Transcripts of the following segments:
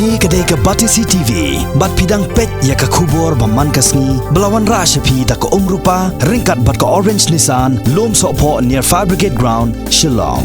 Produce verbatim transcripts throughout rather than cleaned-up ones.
Kane ka dei ka Batesi T V, bad phi dang peit ïa ka khubor ba man ka sngi, ba la wanrah sha phi da ka Umrupa, ryngkat bad ka Orange Nissan, Lumsohphoh near Fire Brigade Ground, Shillong.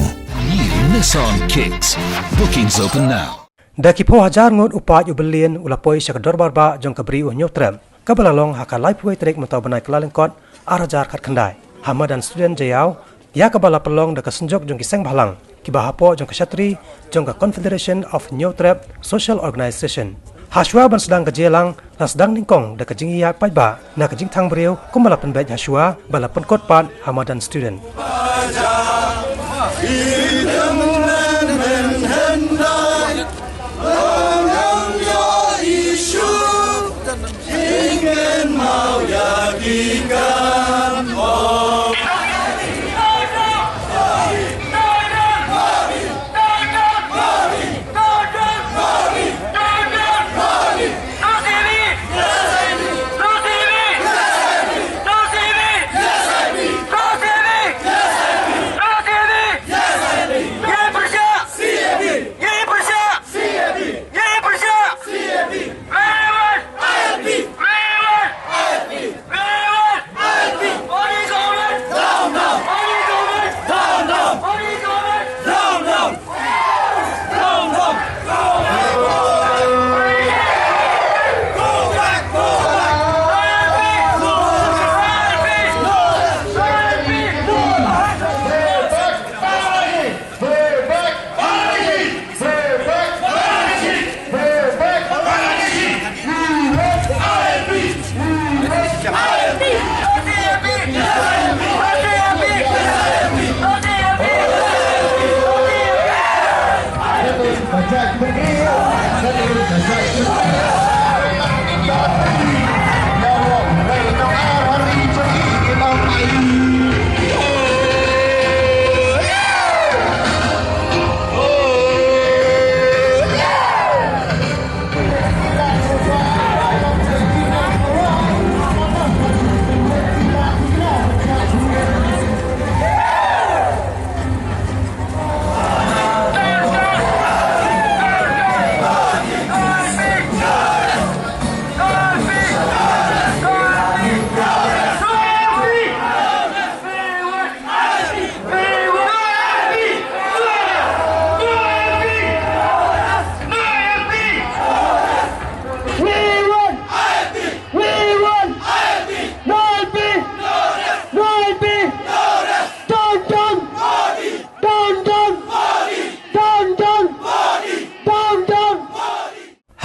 New Nissan Kicks. Bookings open now. Da ki phew hajar ngut u paid u byllian u la poi sha ka dorbar bah jong ka bri u Hynñiewtrep, kaba la long ha ka laiphew wei tarik mynta u bnai Kyllalyngkot, ar hajar khatkhyndai, ha madan Student Jaïaw, ïa kaba la pynlong da ka synjuk jong ki seng bhalang kiba hapoh jong ka shatri jong ka Confederation of Hynñiewtrep Social Organization. Hashwa ban sdang ka jingïalang, la sdang nyngkong da ka jingïaid paidbah na ka jingthang briew, kumba la pynbeit hashwa ba la pynkut pat ha madan Student.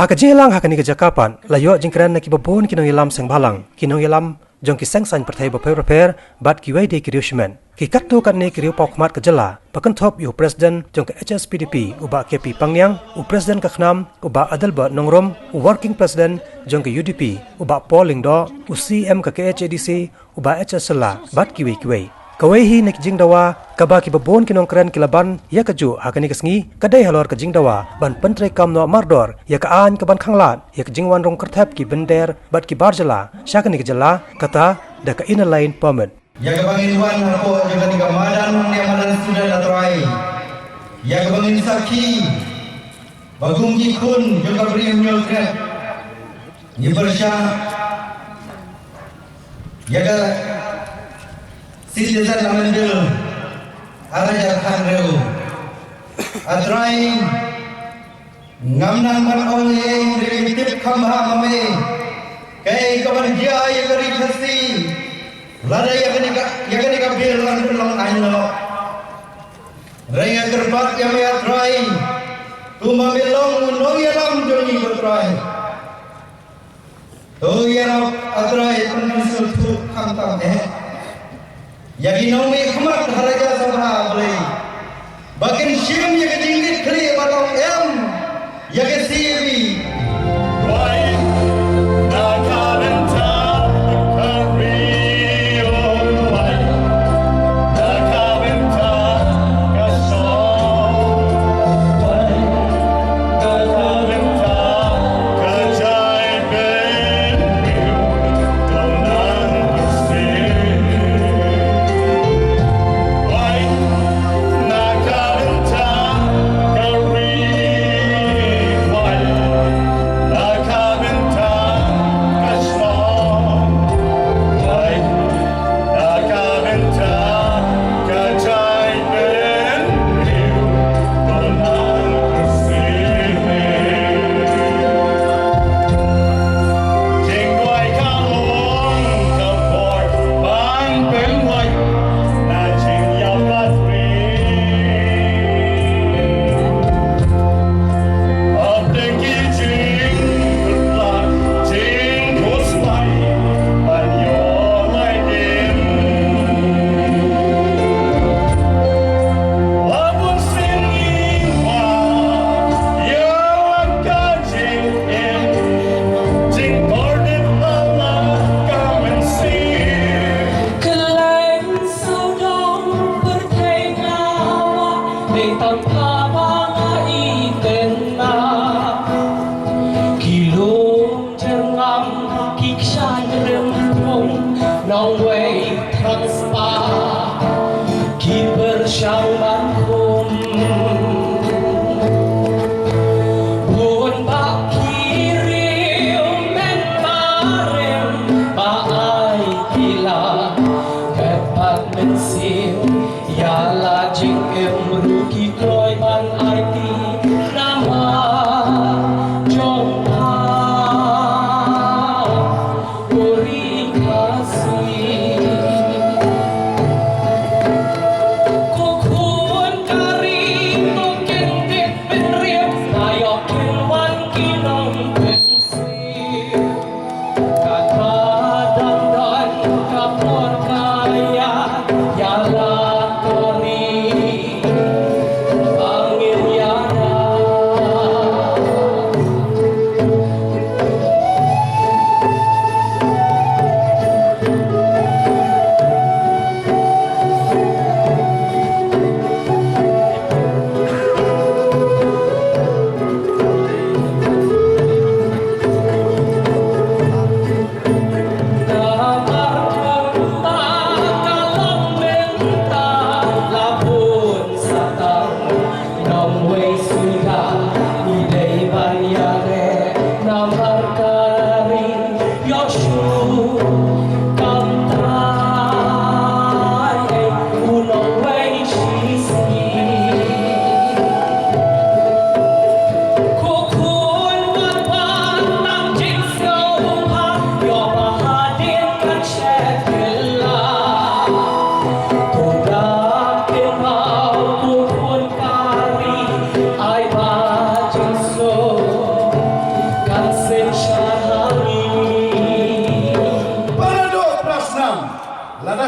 Ha ka jingïalang ha kane ka jaka pat, la ïoh jingkren na kiba bun ki nongïalam seng bhalang, ki nongïalam jong ki seng saiñ pyrthei bapher bapher, bad kiwei de ki riew shimet. Ki katto katne ki riew paw khmat ka jylla, ba kynthup ïa u President jong ka H S P D P, u Bah K P Pangniang, u President ka KHNAM, u Bah Adelbert Nongrum, u Working President jong ka U D P, u Bah Paul Lyngdoh, u C M ka K H A D C, u Bah H S Shylla, bad kiwei kiwei. Kawei hi na ki jingdawa kaba kiba bun ki nongkren ki la ban ïa kajuh ha kane ka sngi, ka dei halor ka jingdawa ban pyntreikam noh mardor ïa ka aiñ kaban khanglad ïa ka jingwan rung kyrthep ki bynder bad ki bar jylla sha kane ka jylla, kata da ka Inner Line Permit. Ïa kaba ngin wan hapoh jong kane ka madan, ïa madan Student, A Trai, ïa kaba ngin sakhi ba kum ki khun jong ka bri Hynñiewtrep, ngi pyrshah ïa ka Citizen Amendment Bill ar hajar khathynriew. A Trai, ngam nang ban ong ei ei, hynrei ngi tip kham bha ma me kaei kaban jia ïa ka ri Khasi lada ïa kane ka, ïa kane ka bill kan pynlong aiñ noh. Hynrei nga kyrpad ïa me, A Trai, kumba me long u nongïalam jong ngi, ko Trai. To ïarap, A Trai, pynkynshew thuh khamtam eh ïa ki nongmihkhmat ha Rajya Sabha, Blei, ba kin shim ïa ka jingkitkhlieh ba long em ïa ka C A B.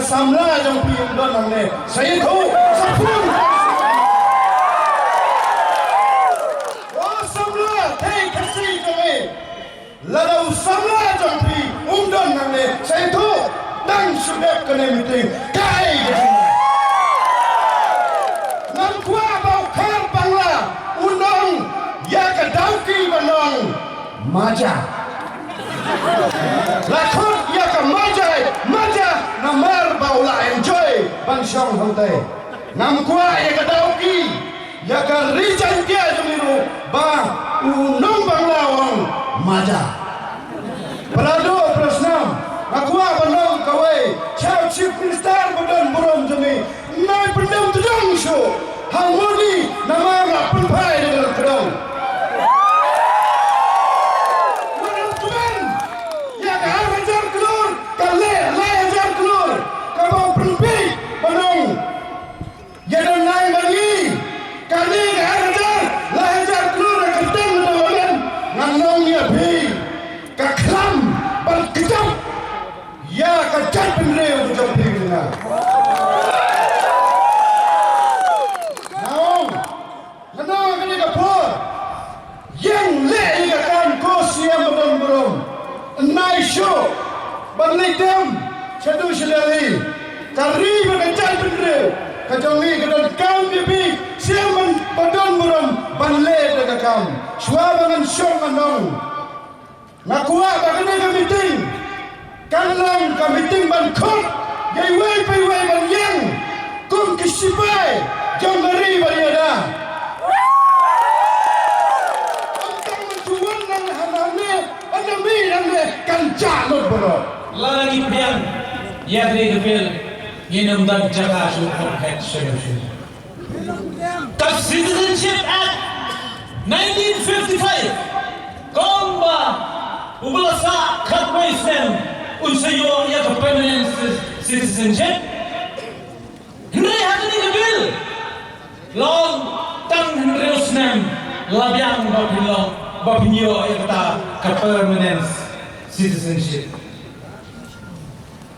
Samla jong phi um don hangne. Sa ïathuh sa pung. O samla Thei Khasi jong ngi. Lada u samla jong phi um don hangne, sa ïathuh. Tang shu dep kane meeting, kaei ka jingmut? Ngam kwah ba u Khar Bangla un ong ïa ka Dawki ban ong Maja. La khot ïa ka Maja, Maja namar ba u la enjoy ban shong hangtai. Ngam kwah ïa ka Dawki, ïa ka Ri Jaiñtia jong ngi ruh ba u nong Bangla u ong Maja. Para doh para snam, nga kwah ban ong kawei sha u Chief Minister ba don burom jong ngi, nai pyndem tdong shuh ha Modi namar la pynphai da ka kdong. Wat ym kmen ïa ka ar hajar klur, ka leh lai hajar klur kaba u pynbiej ban ong. Ïa don nai ma ngi kane ka ar hajar lai hajar klur ka kyrteng na Parliament. Ngan ong ïa phi, ka khlam ban kjap ïa ka jaitbynriew ka jong phi ka jong nga. Nga ong Ngan ong ha kane ka por, ïeng leh ïa ka kam ko siem ba don burom. Nai shuh ban leit dem shaduh sha Delhi. Ka ri bad ka jaitbynriew ka jong ngi ka donkam ïa phi siem ban, ba don burom ban leh da ka kam. Shuwa ba ngan shong ngan ong, nga kwah ba kane ka meeting kan long ka meeting ban khot ïa iwei pa iwei ban ïeng kum ki sipai jong ka ri ban ïada. Ym tang ban shu wan lang hangne, hangne, hangne, kan jah lut baroh. Lada ngi pdiang ïa kane ka bill, ngin ym don jaka shuh ban phet shuh shuh. Ka Citizenship Act nineteen fifty-five, kumba uba la sah khatwei snem un sa ïoh ïa ka permanent ci-, citizenship. Hynrei ha kane ka bill, long tang hynriew snem la biang ba phin long, ba phin ïoh ïa kata ka permanent citizenship.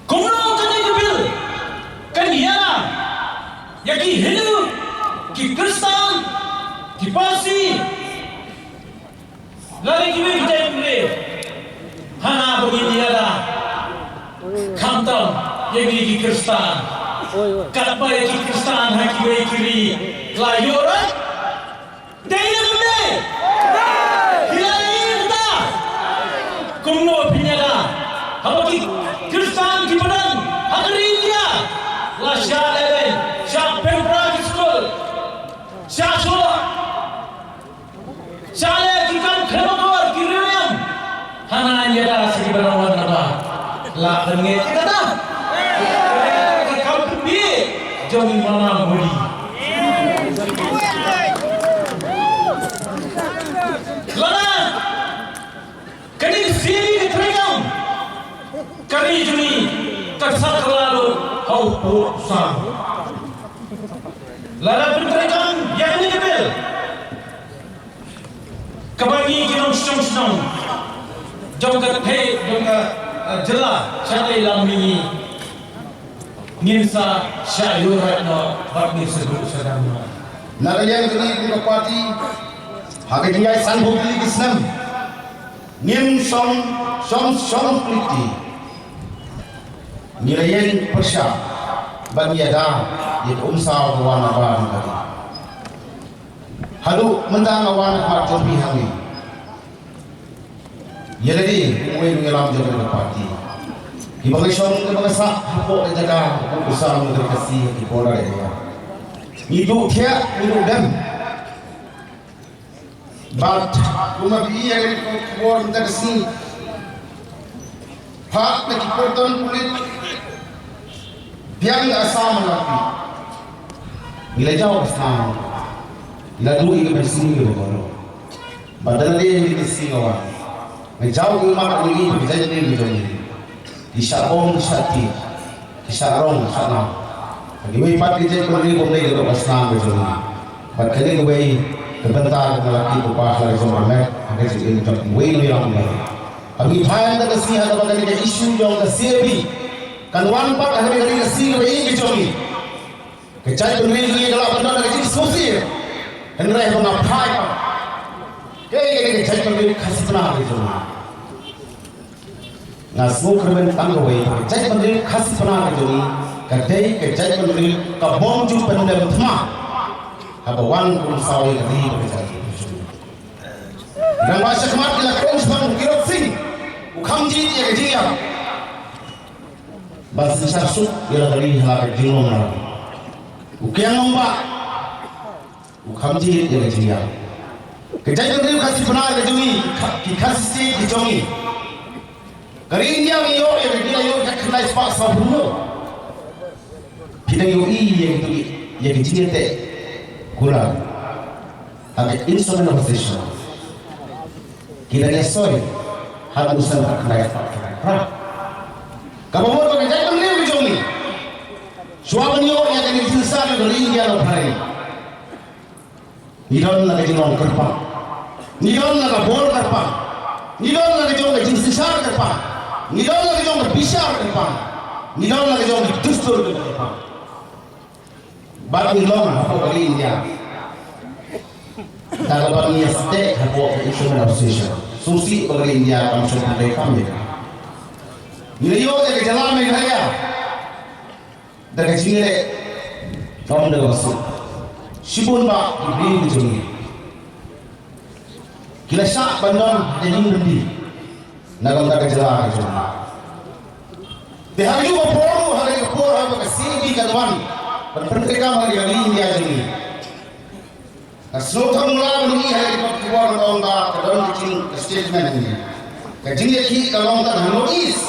Kumno kane ka bill kan ïada ïa ki Hindu, ki Khristan, ki Parsi, lane kiwei ki jaitbynriew? Hana ba ngin ïada khamtam ïa ngi ki Khristan, katba ïa ki Khristan ha kiwei ki ri la ïoh rai? Dei ne ym dei? Phi la ïohi kata? Kumno phin ïada haba ki Khristan kiba don ha ka ri India la shah leh leh, shah pynpra ki skul, shah shoh, shah leh ki kam khlem akor, ki riewniam? Hana ïada sa kiba nang wan naba la pynngeit ïa kata. Ka kam pynbieit jong i mama Modi. Lada kane ka C A B ka treikam, ka ri jong ngi kan sa kylla lut ha u pud u sam. Lada pyntreikam ïa kane ka bill, kaba ngi ki nongshong shnong jong ka thaiñ, jong ka, eh, jylla shatei lam mihngi, ngin sa shah ïuhrat noh bad ngin sa duh sha dang noh. Na ka liang jong ngi kum ka party, ha ka jingïaid sanphew tylli ki snem, ngim shong, shong, shong khlem lynti. Ngi la ïeng pyrshah ban ïada ïa ka umsaw ka wan na ba na ka ri. Haduh mynta nga wan ha khmat jong phi hangne. Ïa lade, uwei u ïalam jong ka party. Kiba nga shong, kiba nga sah hapoh ka jaka u sam u Khasi ha ki por ïa. Ngi duh thiah, ngi duh dem. Bad kumba phi ïa ka khubor mynta ka sngi, phah na ki kyrdan pulit biang ka Assam la phi. Ngi la jaw ka snam. Ngi la duh ïa ka mynsiem ka baroh. Bad da lade ïa ka mynsiem ka wan. Nga jaw ka ummat ka jong ngi, ka jait ka jong ngi. Ki shah bom, ki shah tied, ki shah rong, ki shah nam. Kiwei pat ki jait bynriew bym dei ka doh ka snam ka jong ngi. Bad kane kawei ka bynta kaba la kit u Bah Lalriewsong Marmet ha ka jingim jong kiwei kiwei ruh. Haba ngi phai mynta ka sngi ha kaba kane ka issue jong ka C A B, Kan wan pat ha ka ri Khasi kaba ïeit ka jong ngi. Ka jaitbynriew jong ngi ka lah ban don ka jingsngewsih. Hynrei haba nga phai pat, kaei kane ka jaitbynriew Khasi Pnar ka jong ngi? Nga sngewkyrmen tang kawei, ka jaitbynriew Khasi Pnar ka jong ngi ka dei ka jaitbynriew ka bym ju pyndem thma haba wan kum saw ïa ka ri bad ka jaitbynriew. Nangba shakhmat ki la kren shaphang u Tirot Sing, u kham jied ïa ka jingïap. Ban synshar suk ïa la ka ri ha la ka jinglong. U Kiang Nangbah, u kham jied ïa ka jingïap. Ka jaitbynriew Khasi Pnar ka jong ngi, ki Khasi State ki jong ngi. Ka ri India ngi ïoh ïa ka, ngi la ïoh ïa ka khyndai spah saw phew hynñiew. Phi dang ïohi ïa ka, ïa ka jingïateh kular ha ka instrument of position. Ki dang ïasoi ha ka instrument of position. Kaba mut ba ka jaitbynriew ka jong ngi, shuwa ban ïoh ïa ka jingsynshar ka ri India la Bahrain, ngi don la ka jinglong kyrpang. Ngi don la ka bor kyrpang. Ngi don la ka jong ka jingsynshar kyrpang. Ngi don la ka jong ka bishar kyrpang. Ngi don la ka jong ka dustur kyrpang. Bad ngi long hapoh ka ri India. Da kaba ngi ïa step hapoh ka instrument of position. Sngewsih ba ka ri India kam shong pyntrei kam ïa. Ngi la ïoh ïa ka jylla Meghalaya da ka jingïaleh, ym da kaba suk. Shibun bah ki briew ki jong ngi ki la shah ban don ha ka jingbyndi na ka bynta ka jylla ka jong ngi. Te ha kajuh ka por ruh, ha kajuh ka por haba ka C A B kan wan ban pyntreikam ha ka ri India jong ngi, nga sngewthuh mula ban ïohi ha ka ri Khubor ban ong ba ka don ka jing, ka statement hangne. Ka jingïakhih ka long tang ha North East.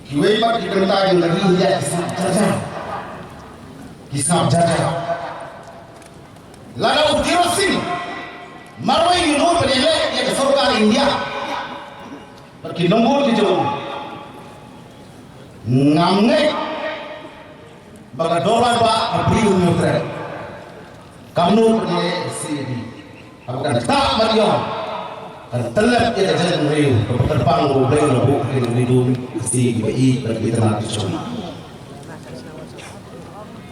Kiwei pat ki bynta jong ka ri India ki sngap jar jar. Ki sngap jar jar. Lada u Tirot Sing marwei, u nud ban ïaleh ïa ka sorkar India bad ki nongbud ki jong u, ngam ngeit ba ka dorbar bah ka briew u Hynñiewtrep kam nud ban ïaleh ïa ka C A B. Haba kan ktah ban ïoh, kan tyllep ïa ka jaitbynriew kaba kyrpang ba U Blei u la buh ha ki nongridun, ka C A B ba ïeit bad ba itynnad ka jong u.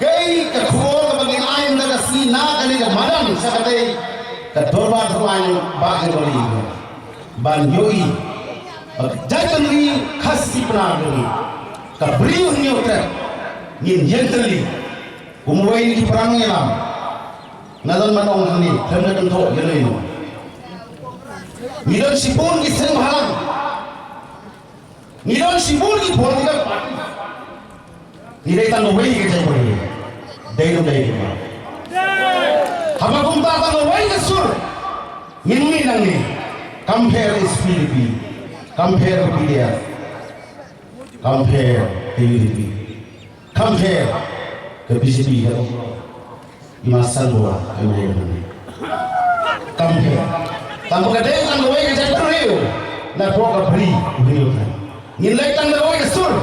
Kaei ka khubor kaba ngin ai na ka sngi, na kane ka madan, sha katei ka dorbar thawaiñ Bah Jabali, ban ïohi ba ka jaitbynriew Khasi Pnar jong ngi, ka briew Hynñiewtrep, ngin ïeng tylli. Kumwei na ki parang ïalam, nga don ban ong hangne, khlem da kynthoh ïa lei no. Ngi don shibun ki seng bhalang. Ngi don shibun ki political party. Ngi dei tang kawei ka jaitbynriew. Dei ne ym dei kumta? Haba kumta tang kawei ka sur, ngin mih nangne. Kam pher S P D P, kam pher P D F, kam pher K U D P, kam pher ka B J P, i Masan Bora, i Masan Bora. Kam pher. Tang ba ka dei tang kawei ka jaitbynriew na ka bynta ka ri, u briew kan. Ngin leit tang kawei ka sur.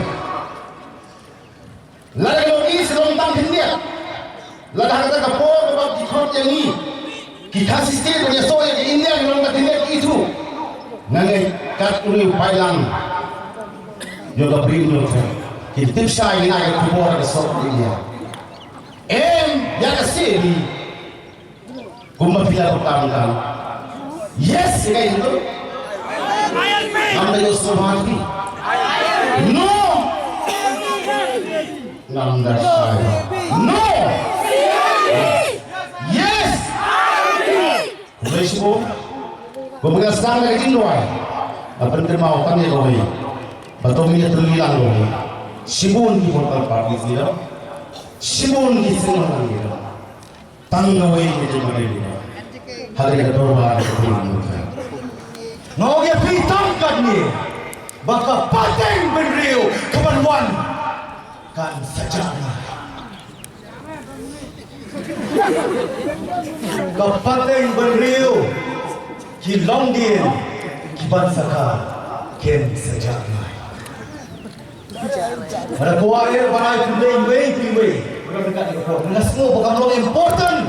Lada ka long i sdang tang khyndiat. Lada ha kata ka por kaba ki khot ïa ngi, ki Khasi State, ba ïasoh ïa ka India, ngi long tang khyndiat, i tu. Nga ngeit kat u ri u paidlang jong ka briew jong ka, kin tip shai, ngin ai ka khubor ha ka sor India. Em ïa ka C A B. Kumba phi la ruh kam kan. Yes, ïa ka Hindu. Ngam da ïohsngew bha phi. No. Ngam da shai. No. Yes. Khublei shibun. Kumba nga sdang da ka jingduwai, nga pynkynmaw tang ïa kawei, ba to ngin ïatylli lang kawei. Shibun ki political parties ngi don, shibun ki seng bhalang ngi don. Tang kawei ka jingmane ruh ha kane ka dorbar ka Blei. Nga ong ïa phi tang katne ba ka pateng bynriew kaban wan kan sa jah ngai. Ka pateng bynriew, ki longdien kiban sa kha kin sa jah ngai. Nga da kwah eh ban ai khublei iwei pa iwei. Nga da kwah, nga sngew ba kam long important,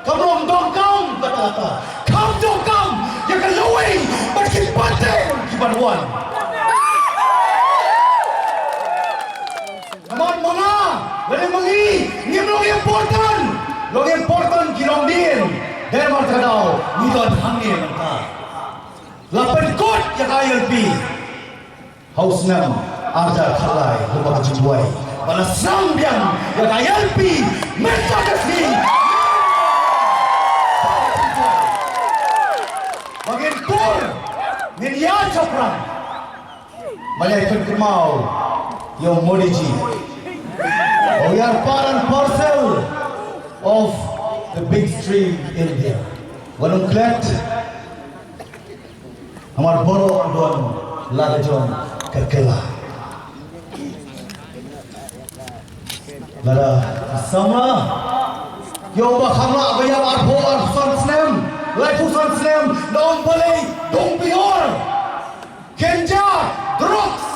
kam long donkam katta katta, kam donkam ïa ka lawei bad ki pateng kiban wan. Long important ki longdien, dei namar kata ka daw ngi don hangne mynta. La pynkut ïa ka I L P ha u snem ar hajar khatlai, kumba ka jingduwai. Ba la sdang biang ïa ka I L P mynta ka sngi. Ba ngin tur, ngin ïaid shaphrang. Balei phin kynmaw ïa u Modi ji? We are part and parcel of the big three India. Wat nym klet, namar baroh don la ka jong ka kylla. Lada samla ïa uba khamlah ba ïap arphew arphew san snem, laiphew san snem, da ong balei, dong bior, ganja, drugs.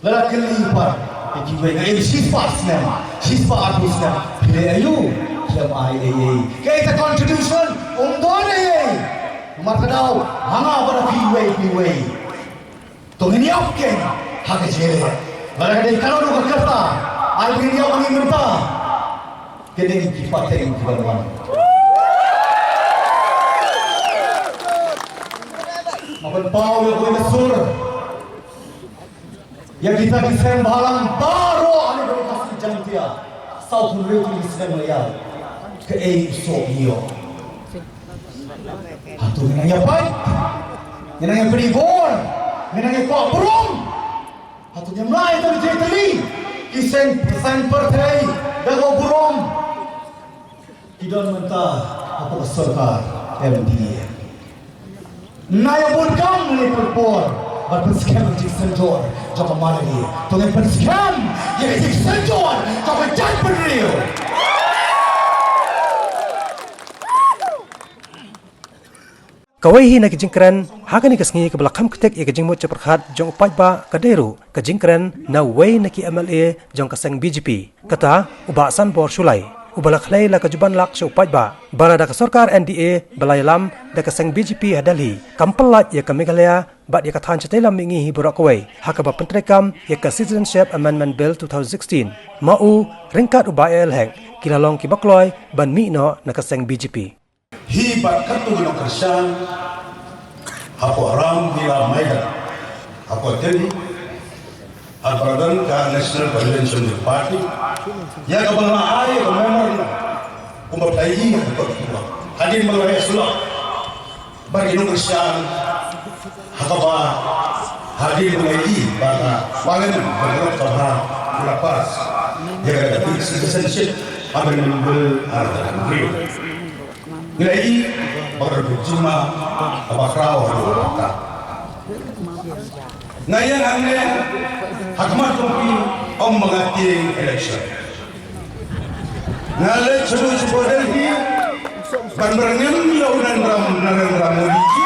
Lada kylli pat ïa kiwei, eh, shispah snem, shispah arphew snem, phi leh aïu? Khlem ai ei ei. Kaei ka contribution? Ym don ei ei. Namar ka daw, ha nga bad phi iwei pa iwei. To ngin ïap keiñ ha ka jingïaleh. Lada ka dei ka long ka kyrta, ai ba ngin ïap ma ngi mynta. Kine ki pateng kiban wan. Nga pynpaw ïa kawei ka sur ïa kita ki seng bhalang baroh ha Ri Khasi Jaiñtia. Saw hynriew tylli ki seng la ïaid. Kaei u soh ngi ïoh? Hato ngin nang ïa pait? Ngin nang ïa pynbor? Ngin nang ïa kwah burom? Hato ngim lah ïa ka jingtylli? Ki seng, seng pyrthei da ka burom ki don mynta hapoh ka sorkar M D A. Nai ïa bun kam ngi pynbor bad pynskhem ïa ka jingsynjor jong ka Mali. To ngin pynskhem ïa ka jingsynjor jong ka jaitbynriew. Kawei hi na ki jingkren ha kane ka sngi kaba la kham ktik ïa ka jingmut jingpyrkhat jong u paidbah ka dei ruh ka jingkren na uwei na ki M L A jong ka seng B J P, kata u Bah Sanbor Shullai, uba la khlei la ka juban lak sha u paidbah ba lada ka sorkar N D A ba la ïalam da ka seng B J P ha Delhi, kam pyllait ïa ka Meghalaya bad ïa ka thaiñ shatei lam mihngi hi baroh kawei ha kaba pyntreikam ïa ka Citizenship Amendment Bill two thousand sixteen. Ma u ryngkat u Bah A L Hek ki la long kiba kloi ban mih noh na ka seng B J P. Hi bad katto katne ki nongkyrshan hapoh Ram Lila Maidan hapoh Delhi, ha ba la don ka National Convention of the Party, ïa kaba nga la ai ïa ka memorandum kumba phi la ïohi ha ka por, hadien ba nga la ïasyllok bad ki nongkyrshan. Ha kaba hadien ba ngi ïohi ba ka Parliament baroh kaba la pass ïa ka Basic Citizenship Amendment Bill ar hajar hynriew, ngi la ïohi ba ka dei ka jingma kaba khraw ha ka. Nga ïeng hangne ha khmat jong phi ym ba nga tieng election. Nga leit shaduh shapoh Delhi ban byrngem ïa u Narendra, Narendra Modi ji.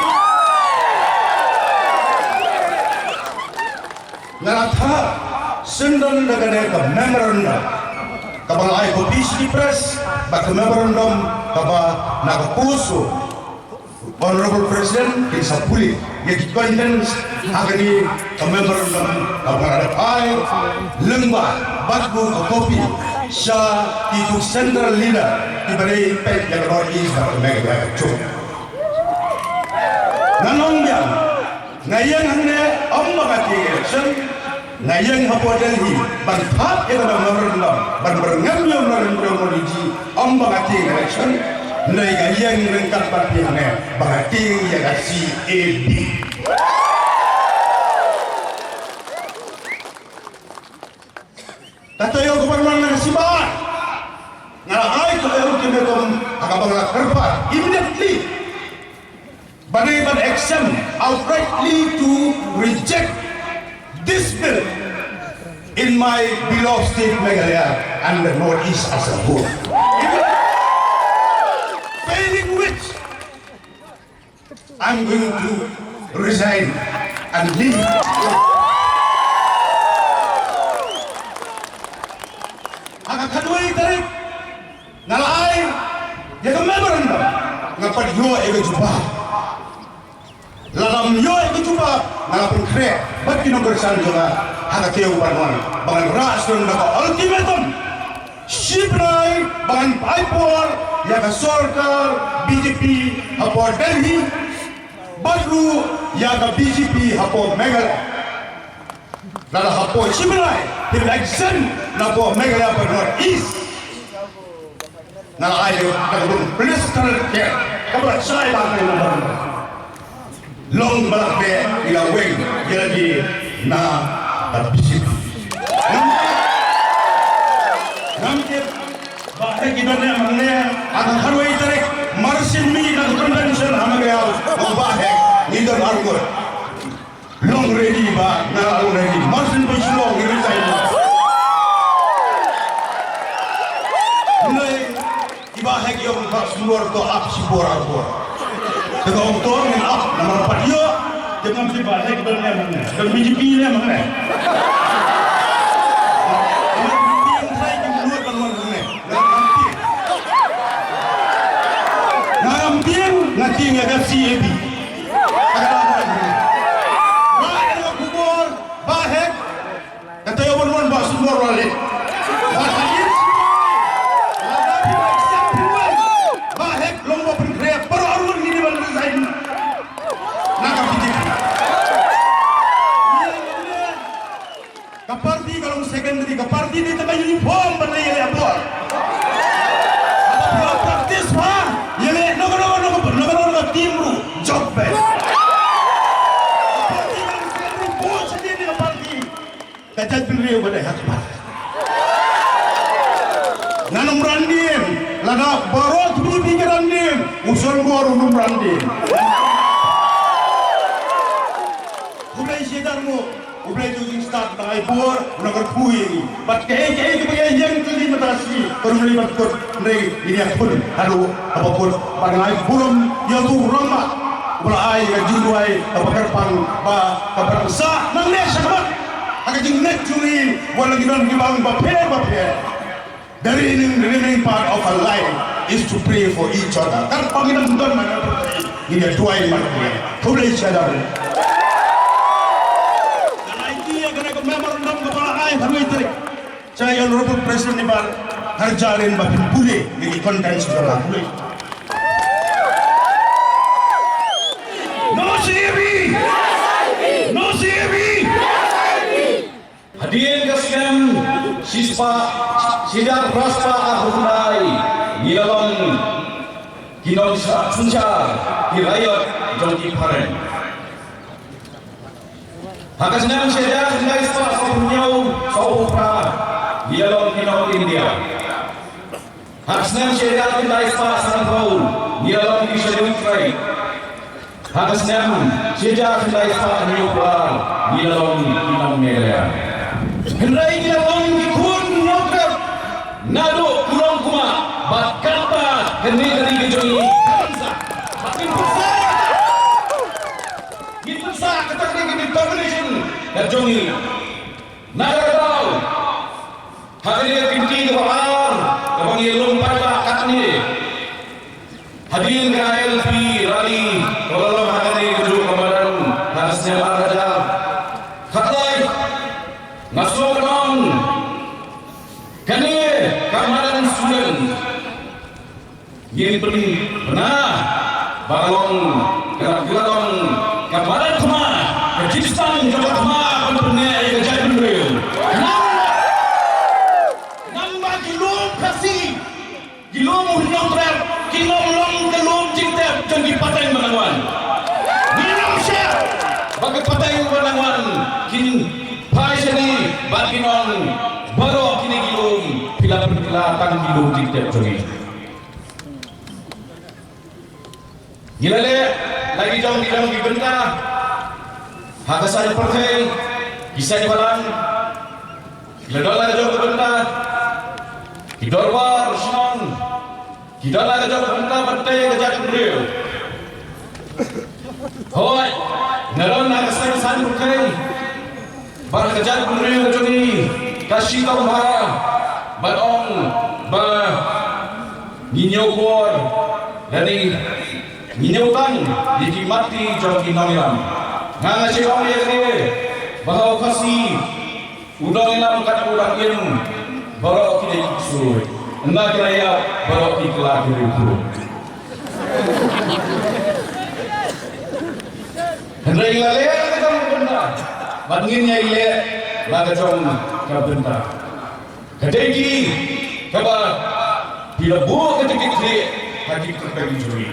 Nga la thah syndon da kane ka memorandum kaba nga la ai copy sha ki press, bad ka memorandum kaba na ka post u Honorable President kin sa pule ïa ki contents ha kane ka memorandum kaba nga la dep ai lyngba bad ruh ka copy sha kitu ki central leader kiba dei peit ïa ka North East bad ka Meghalaya kajuh. Nga ong biang, nga ïeng hangne ym ba nga tieng election. Nga ïeng hapoh Delhi ban thad ïa ka memorandum ban byrngem ïa u Narendra Modi ji, ym ba nga tieng election. Hynrei nga ïeng ryngkat bad phi hangne ba nga tieng ïa ka C A A. Kato ïa u Governor Sibak, nga la ai ka ultimatum ha kaba nga la kyrpad immediately ba dei ban exempt outrightly to reject this bill in my beloved state Meghalaya and the Northeast as a whole. Failing which, I'm going to resign and leave. Ha ka khatwei tarik nga la ai ïa ka memorandum, nga pat ïoh ïa ka jubab. Lada ym ïoh ïa ka jubab nga la pynkhreh bad ki nongkyrshan jong nga ha ka taïew ban wan ba ngan rah shuh da ka ultimatum. Shi bnai ba ngan ai por ïa ka sorkar B J P hapoh Delhi, bad ruh ïa ka B J P hapoh Meghalaya. Lada hapoh shi bnai, phin exempt na poh Meghalaya bad North East. Nga la ai ïa ka long blister care. Ka ba shai ba ka long. Long ba la beh ïa la weng ïa la di na ka bishit. Ngam tip, ngam tip ba heh ki don ne em hangne, ha ka khatwei tarik March ni na ka convention ha Meghalaya. Ba heh ngi don arngut. Long ready ba, nga long ready. March ni ba Shillong ngi resign. Ngi Iba heh ki ong ba sumor to ap shipor arbor. Te ka ong to ngin ap namar pat ïoh. Te ngam tip ba heh ki don ne em hangne. Don B J P ne em hangne. Ngam tip ba heh ki don ne em hangne. Ngam tip. Ngam tip, nga tip ïa ka C A B. Ka la ong hangne. Ba ïa ka khubor ba heh Kata ïa wan wan ba sumor la leh. Ba heh, lada phi accept phi wan. Ba heh long ba pynkhreh baroh arngut ngi dei ban resign na ka B J P. Ka party ka long secondary, ka party dei tang ka uniform ban leh ïaleh bol. Lada phi practice bha ïaleh, no no no no no no team ruh jop bha. Ka party ka long secondary, bol sha ka party. Ka jaitbynriew ka dei ha khmat. Ngan ym ran dien, lada baroh ki bynriew ki ran dien, u Sorbor um ran dien. Khublei shibun mo, khublei to ïing stad na ai bor, na ka pui. Bad kaei kaei kaba ïeng tylli mynta shi, ka ruh lei bad kut, hynrei ïa khun, haduh, haba kut, bad ngai burom, ïa tu rama, uba la ai, ka jingduwai, kaba kyrpang, ba, kaba rangsa, nangne shakhmat. Ha ka jingngeit jong ngi, wat la ngi don ki bang bapher bapher. The remaining, remaining part of our life is to pray for each other. Kata ngi dang don man, ngi ïa duwai man. Khublei shibun. Ka la ïa kane ka memorandum kaba la ai ha kawei tarik. Sha i Honorable President Nibar, har jarin ba phin pule ïa ki contents jong nga. No C A B! No C A B! Hadien ka snem shispah, shihajar phra spah arphew khyndai, ngi la long ki nongsynshar, ki raïot jong ki phareng. Ha ka snem shihajar khyndai spah sawphew hynñiew, sawphew phra, ngi la long ki nong India. Ha ka snem shihajar khyndai spah sanphew, ngi la long ki Scheduled Tribe. Ha ka snem shihajar khyndai spah hynñiewphew ar, ngi la long ki nong Meghalaya. Hynrei ngi la long ki khun nongtrep naduh u nongkmie, bad kata kane ka ri ka jong ngi kan sa. Bad ngi pynshai, ngi pynshai kata ka ri ka determination ka jong ngi. Na kata ka daw, ha kane ka kynti kaba ar, kaba ngi ïalum paidbah katne. Hadien ka I L P rally, kaba la long ha kane ka juh ka madan, ha ka snem ar hajar khatlai, nga sngew ka dang, kane ka madan student. Ngin pynbna ba ka long, ka, ka long ka madan thma, ka jingstad jong ka thma ban pynïaid ïa ka jaitbynriew. Nang, nang ba ki lum Khasi, ki lum u Hynñiewtrep, kin ym long ka lum jingtep jong ki pateng ba nang wan. Ngin ym shah ba ki pateng ba nang wan kin phai shane, ba kin ong baroh kine ki lum phi la pynkylla tang ki lum jingtep jong ngi. Ngi la leh la ki jong ki jong ki bynta ha ka saiñ pyrthei, ki saiñ balang, ki la don la ka jong ka bynta, ki dorbar shnong, ki don la ka jong ka bynta ban tei ka jaitbynriew. Hooid, nga don ha ka saiñ saiñ pyrthei. Bad ka jaitbynriew ka jong ngi ka shitom bha ban ong ba ngi ñiew bor lane ngi ñiew tang ïa ki mat jong ki nongïalam. Nga nga shu ong ïa kane ba ha u Khasi u nongïalam kat u dang im Baroh ki dei ki ksuid. Ynda ki la ïap, baroh ki kylla ki riewkhuid. Hynrei ngi la leh la ka jong ka bynta bad ngin ïai leh la ka jong ka bynta. Ka dei kaba phi la buh ka jingkitkhlieh ha ki kyrteng jong ngi.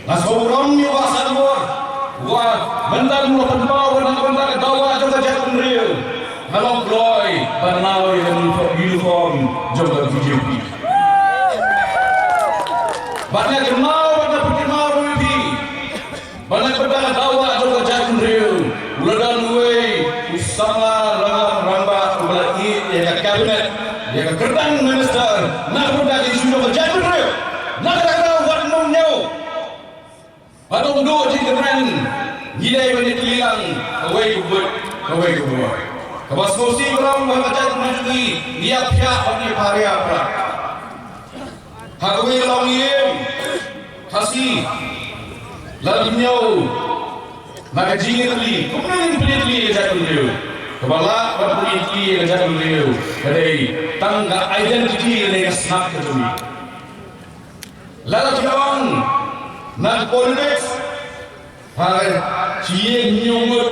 Nga sngewburom ïa u Bah Sanbor, uba mynta u la pynpaw ba na ka bynta ka dawa jong ka jaitbynriew nga long kloi ban nang ïa ka uniform jong ka B J P. Bad nga kynmaw bad nga pynkynmaw ruh ïa phi ba na ka bynta ka dawa jong ka jaitbynriew u la don uwei u samla rangbah, rangbah uba la ïeh ïa ka cabinet, ïa ka kyrteng minister na ka bynta ka issue jong ka jaitbynriew. Na kata ka daw wat nym ñiew. Ba dang duh jingkyrmen, ngi dei ban ïatylli lang kawei ka buit kawei ka bor. Kaba sngewsih ba long ba ka jaitbynriew jong ngi ngi ïa pdiang bad ngi ïa pharia pra. Ha kawei ka longïing Khasi, lada phi ñiew na ka jingïatylli, kumno ngin pynïatylli ïa ka jaitbynriew? Kaba lah ban pynïatylli ïa ka jaitbynriew ka dei tang ka identity lane ka sap ka jong ngi. Lada phi ong na ka politics, ha, shi ïing hynñiew ngut,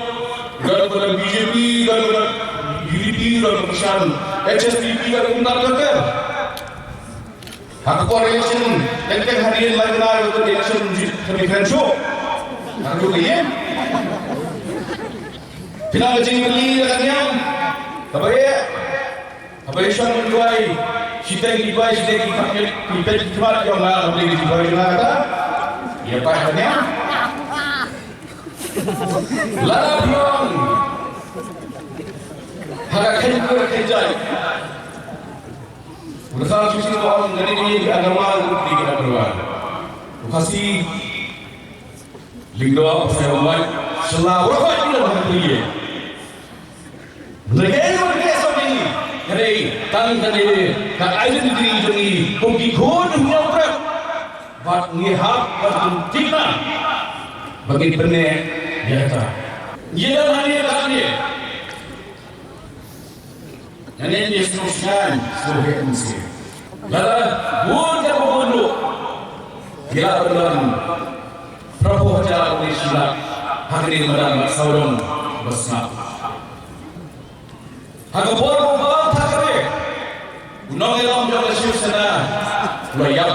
don ba don B J P, don ba don U D P, don ba don Kishan, H S P D P, don kumta ter ter. Ha ka por election, teng teng hadien lai bnai ba ka election jit ka different show. Ha ka ïing. Phi nang ka jingkylli ïa ka niam. Kaba ïa. Haba ïa shong duwai, shiteng ki duwai, shiteng ki khmat, ki peit ki khmat, ki ong nga, nga peit ki duwai jong nga kata. Ïa peit ka niam. Lada phi ong. Ha ka kheiñ kur kheiñ jait. U Dasar Shushi ka ong, nga dei ki Agarwal, u dei ki Agarwal. U Khasi, Lyngdoh, Pasai Wai, Shylla, u la khot ki la bang ki. Lagei ruh ka sop ngi, ka dei tang kane ka identity jong ngi kum ki khun hynñiew prep. Bad ngi hap ban pynthikna ba ngin pynneh ïa kata. Ngi don hangne bad hangne. Ngan ïa sngewsih, sngewsih. Lada bun ka bun ruh. Ngi la pynlong phraphew hajar ne shi lak ha kane ka madan ba sawdong ba sngap. Ha ka por ba u Bal Thackeray, u nongïalam jong ka Shiv Sena, u la ïap,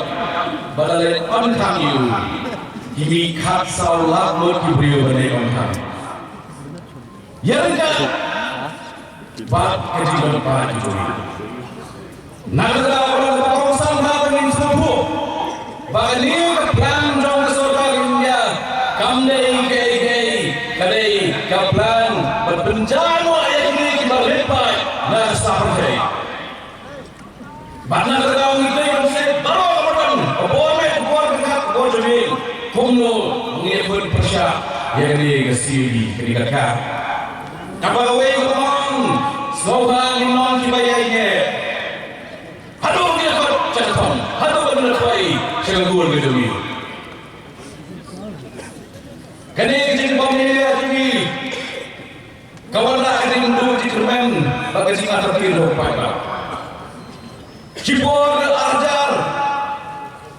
ba la leit pynthang ïa u. Ki mih khatsaw lak ngut ki briew ban leit pynthang. Ïa ka bad ka jingdon pat jong u. Na kata ka daw, ka kongsan ha ka, ngin sngewthuh ba kane ka plan jong ka sorkar India kam dei kaei kaei, ka dei ka plan ban pynjah noh ïa kine kiba rit paid na ka sap pyrthei. Bad na kata ka daw ngi dei ban sngewthuh baroh ka bor met, ka bor pyrkhat, ka bor jingim, kumno ngin ïa pynpyrshah ïa kane ka C A D, kane ka kat. Kaba kawei ka ong, sngewbha ngin long kiba ïaineh. Haduh ngi la khot sha ka thong, haduh ngi la poi sha ka gur ka jong ngi. Kane ka jingbym ïaineh jong ngi ka wanrah ka jingduh jingkyrmen bad ka jingartatien jong u paidbah. Shipor ka ar hajar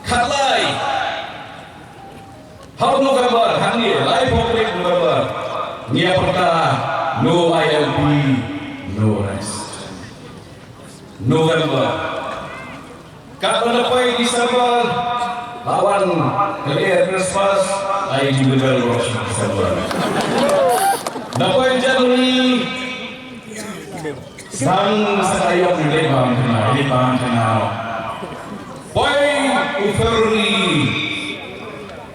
khatlai, ha u November, hangne laiphew tarik November, ngi ïa pyrta no I L P, no rest. November. Katba la poi December, la wan ka lyer Christmas, ai jingle bell ruh December. La poi January, sang sa ïoh ngi leit bam kynmaw, leit bam kynmaw. Poi u February,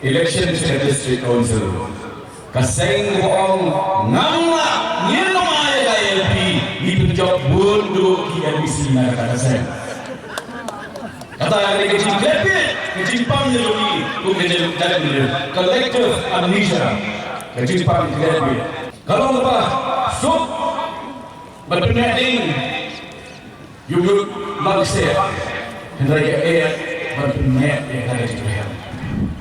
election sha ka district council. Ka seng ba ong ngam lah, ngin ym ai ïa ka I L P, ngi pynjop bun duh ki M D C na kata ka seng. Kata ka dei ka jingklet beit, ka jingpang jong ngi kum ka jingklet beit, collective amnesia, ka jingpang klet beit. Ka long kaba suk bad pynïadei. Ïa u lut ma ka seh, hynrei ka eh ban pynmih ïa ka jingrhem.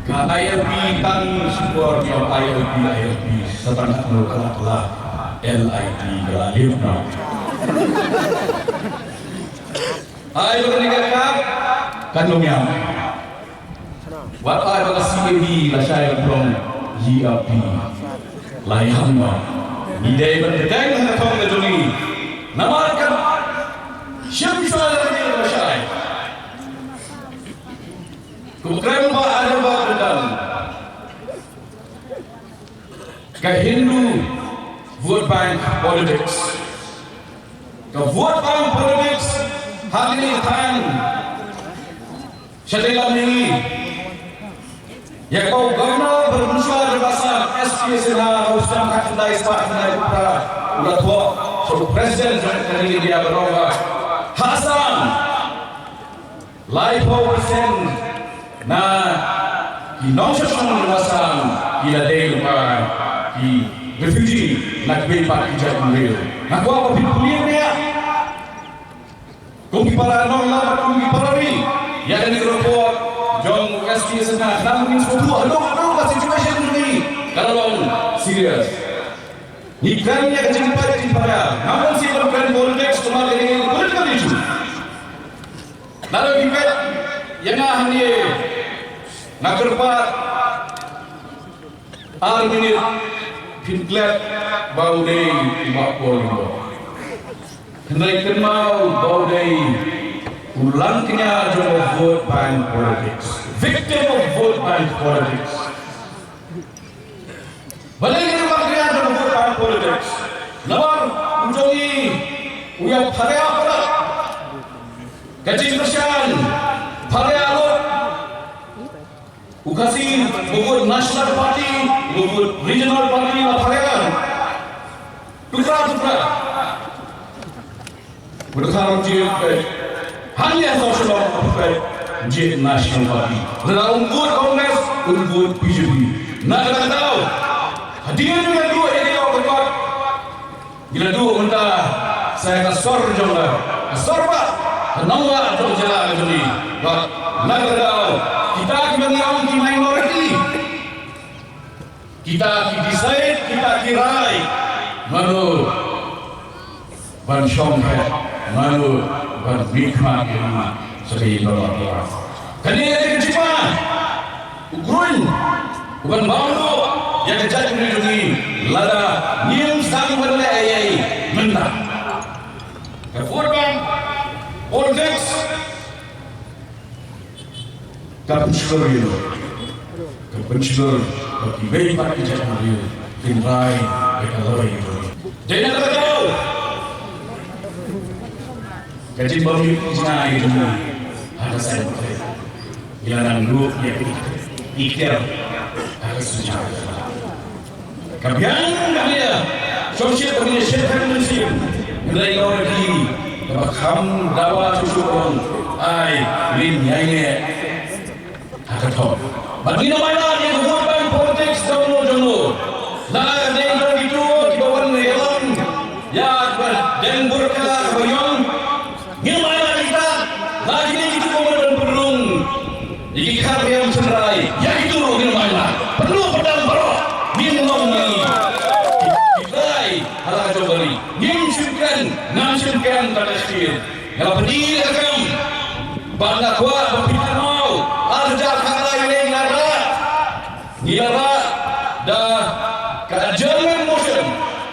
Ka I L P tang shipor ïa I L P, I L P sa tang katno ka la, ka la L I P, ka la liep noh. Ai ba ka ni ka kap kan nong yam. Wat ai ba ka C A D la shai ban prong G R P. La yam ba ni dei ban ka dang ha thong ka jong i. Namar kan shim sa la ni la shai. Ku krem ba ada ba ka dan. Ka Hindu vote bank politics. Ka vote bank politics ha kine ki thaiñ. Shatei lam ni. Ïa ka u governor ba mynshuwa jong ka Assam, S K Sinha, u sdang ka khyndai spah khyndai spah u la thoh sha u president jong ka ri India baroh ba ha Assam. Laiphew percent na ki nongshong shnong jong Assam ki la dei lypa ki refugee na kiwei pat ki jait bynriew. Nga kwah ba phin pule ïa. Kum ki para nongïalam, kum ki para ri, ïa kane ka report jong S K Sinha, khnang ba ngin sngewthuh haduh haduh ka situation jong ngi ka la long serious. Ngi kren ïa ka jingpait jingpara. Ngam mynsiem ban kren politics, kumta kane political issue. Lada phi peit ïa nga hangne, nga kyrpad ar minit, phin klet ba u dei u Bah Paul Lyngdoh. Hynrei kynmaw ba u dei u langkñia jong ka vote bank politics. Victim of vote bank politics. Balei ngi ruh ba ngi ïa jong vote bank politics? Namar u jong i u ïa pharia palat. Ka jingkyrshan pharia lut. U Khasi ba vote National Party, ba vote Regional Party la pharia. Tukra tukra. Bad ka jied peit hangne ha Shillong, peit jied National Party. Lada un vote Congress, un vote B J P. Na kata ka daw, hadien ba ngi la duh ïa ka kot, ngi la duh mynta sa ïa ka sor jong ka, ka sor ba ka nongbah jong jylla ka jong ngi. Bad na kata ka daw, kita kiba ngi ong ki minority, kita ki decide, kita ki rai mano ban shong heh, mano ban mihkhmat ïa ngi sha ka ïing dorbar. Kane ka dei ka jingma u kruiñ uban bam ruh ïa ka jaitbynriew jong ngi lada ngim sdang ban leh ei ei mynta. Ka vote bank politics. Ka pynshlur ïa u. Ka pynshlur ba kiwei pat ki jaitbynriew kin rai ïa ka lawei ïa u. Dei na kata ka daw, ka jingbym ïohi jingïaid jong ngi ha ka saiñ pyrthei. Ngi la nang ruh ïa ki, ki ker ha ka saiñ. Ka biang ka bia shongshit ba ngi shet ha ka mynsiem. Hynrei ka ong ki kaba kham dawa shuh shuh, ai ngin ïaineh ha ka thong. Bad ngin ym ailad ïa ka vote bank politics jong no jong no. La dei jong kito kiba wan ïalam ïa kaba deng burka kaba ïong. Ngim ailad ïa kita, la kine kito ba mut ban pynrung ïa ki khar riam shynrai, ïa kito ruh ngim ailad. Pynrung pynrung baroh, ngim long ngi. Ki trai ha la ka jong ka ri. Ngim shim kren, ngam shim kren, ka la shisien. Nga la pyni ïa ka kam. Bad nga kwah ba phi kynmaw, arhajar khatlai lei nga rah. Ngi la rah da ka adjournment motion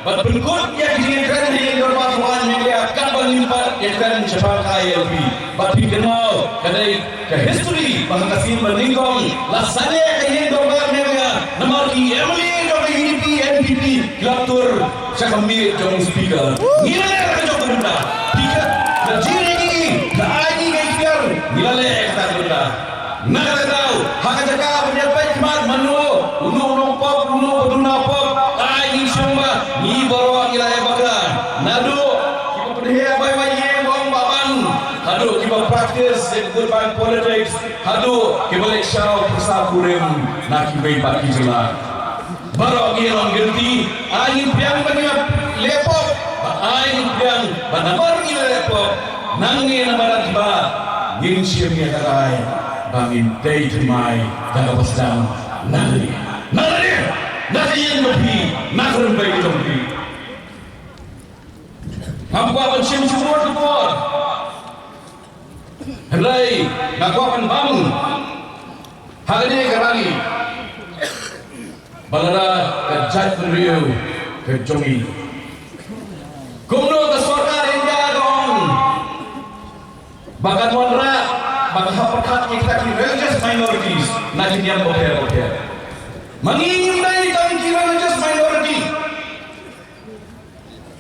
ban pynkut ïa ki jingkren ha ïing dorbar thaw aiñ Meghalaya katba ngim pat ïakren shaphang I L P. Bad phi kynmaw ka dei ka history ba ha ka sien ba nyngkong la sangeh ka ïing dorbar Meghalaya namar ki M L A jong ka U D P N P P ki la tur sha ka miet jong u speaker. Ngi la leh ka jong ka bynta. Phi kynmaw, la jingeh ngi, la ai ngi ka ikhtiar, ngi la leh ka bynta. Na kata ka daw, ha ka jaka ban ïa peit khmat mano uno u nongpop, uno ba duna pop, ai ngi shong ba ngi baroh ngi la ïa bakla. Naduh kiba pynheh bai bai ïeng ong ba ban, haduh kiba practice ïa ka vote bank politics, haduh kiba leit shaw pyrsa kurim na kiwei pat ki jylla. Baroh ngi long guilty, ai ngin pdiang ban ïa leh pop, ba ai ngin pdiang ba namar ngi leh pop, nangne na madan kiba ngin shim ïa ka rai ba ngin tei thymmai da kaba sdang na lade, na lade, na ka ïing jong phi, na ka rympei jong phi. Ngam kwah ban shim shuh ka por. Hynrei nga kwah ban bam ha kane ka rally ba lada ka jaitbynriew ka jong ngi, kumno ka sorkar India ka ong ba kan wanrah ba ka hap pyrkhat ïa kita ki religious minorities na ki niam bapher bapher. Ma ngi ngim dei tang ki religious minority.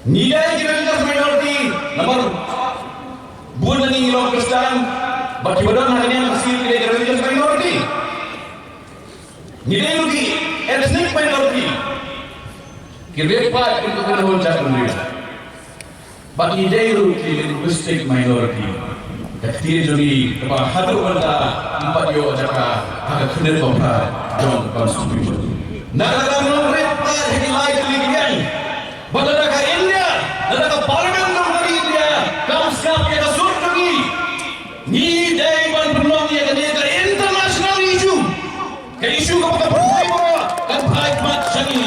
Ngi dei ki religious minority namar bun na ngi ngi long Khristan, bad kiba don ha ka niam Khasi ki dei ki religious minority. Ngi dei ruh ki ethnic minority. Ki riewpaid kum ka kynhun jaitbynriew. Bad ngi dei ruh ki linguistic minority. Ka ktien jong ngi kaba haduh mynta ym pat ïoh jaka ha ka khyndiat ba phra jong ka constitution. Na ka daw ngi long riewpaid ha ki lai tylli ki liang. Bad lada ka India, lada ka Parliament jong ka ri India kam sngap ïa ka sur jong ngi, ngi dei ban pynlong ïa kane ka international issue. Ka issue kaba ka pyrthei baroh kan phai khmat sha ngi.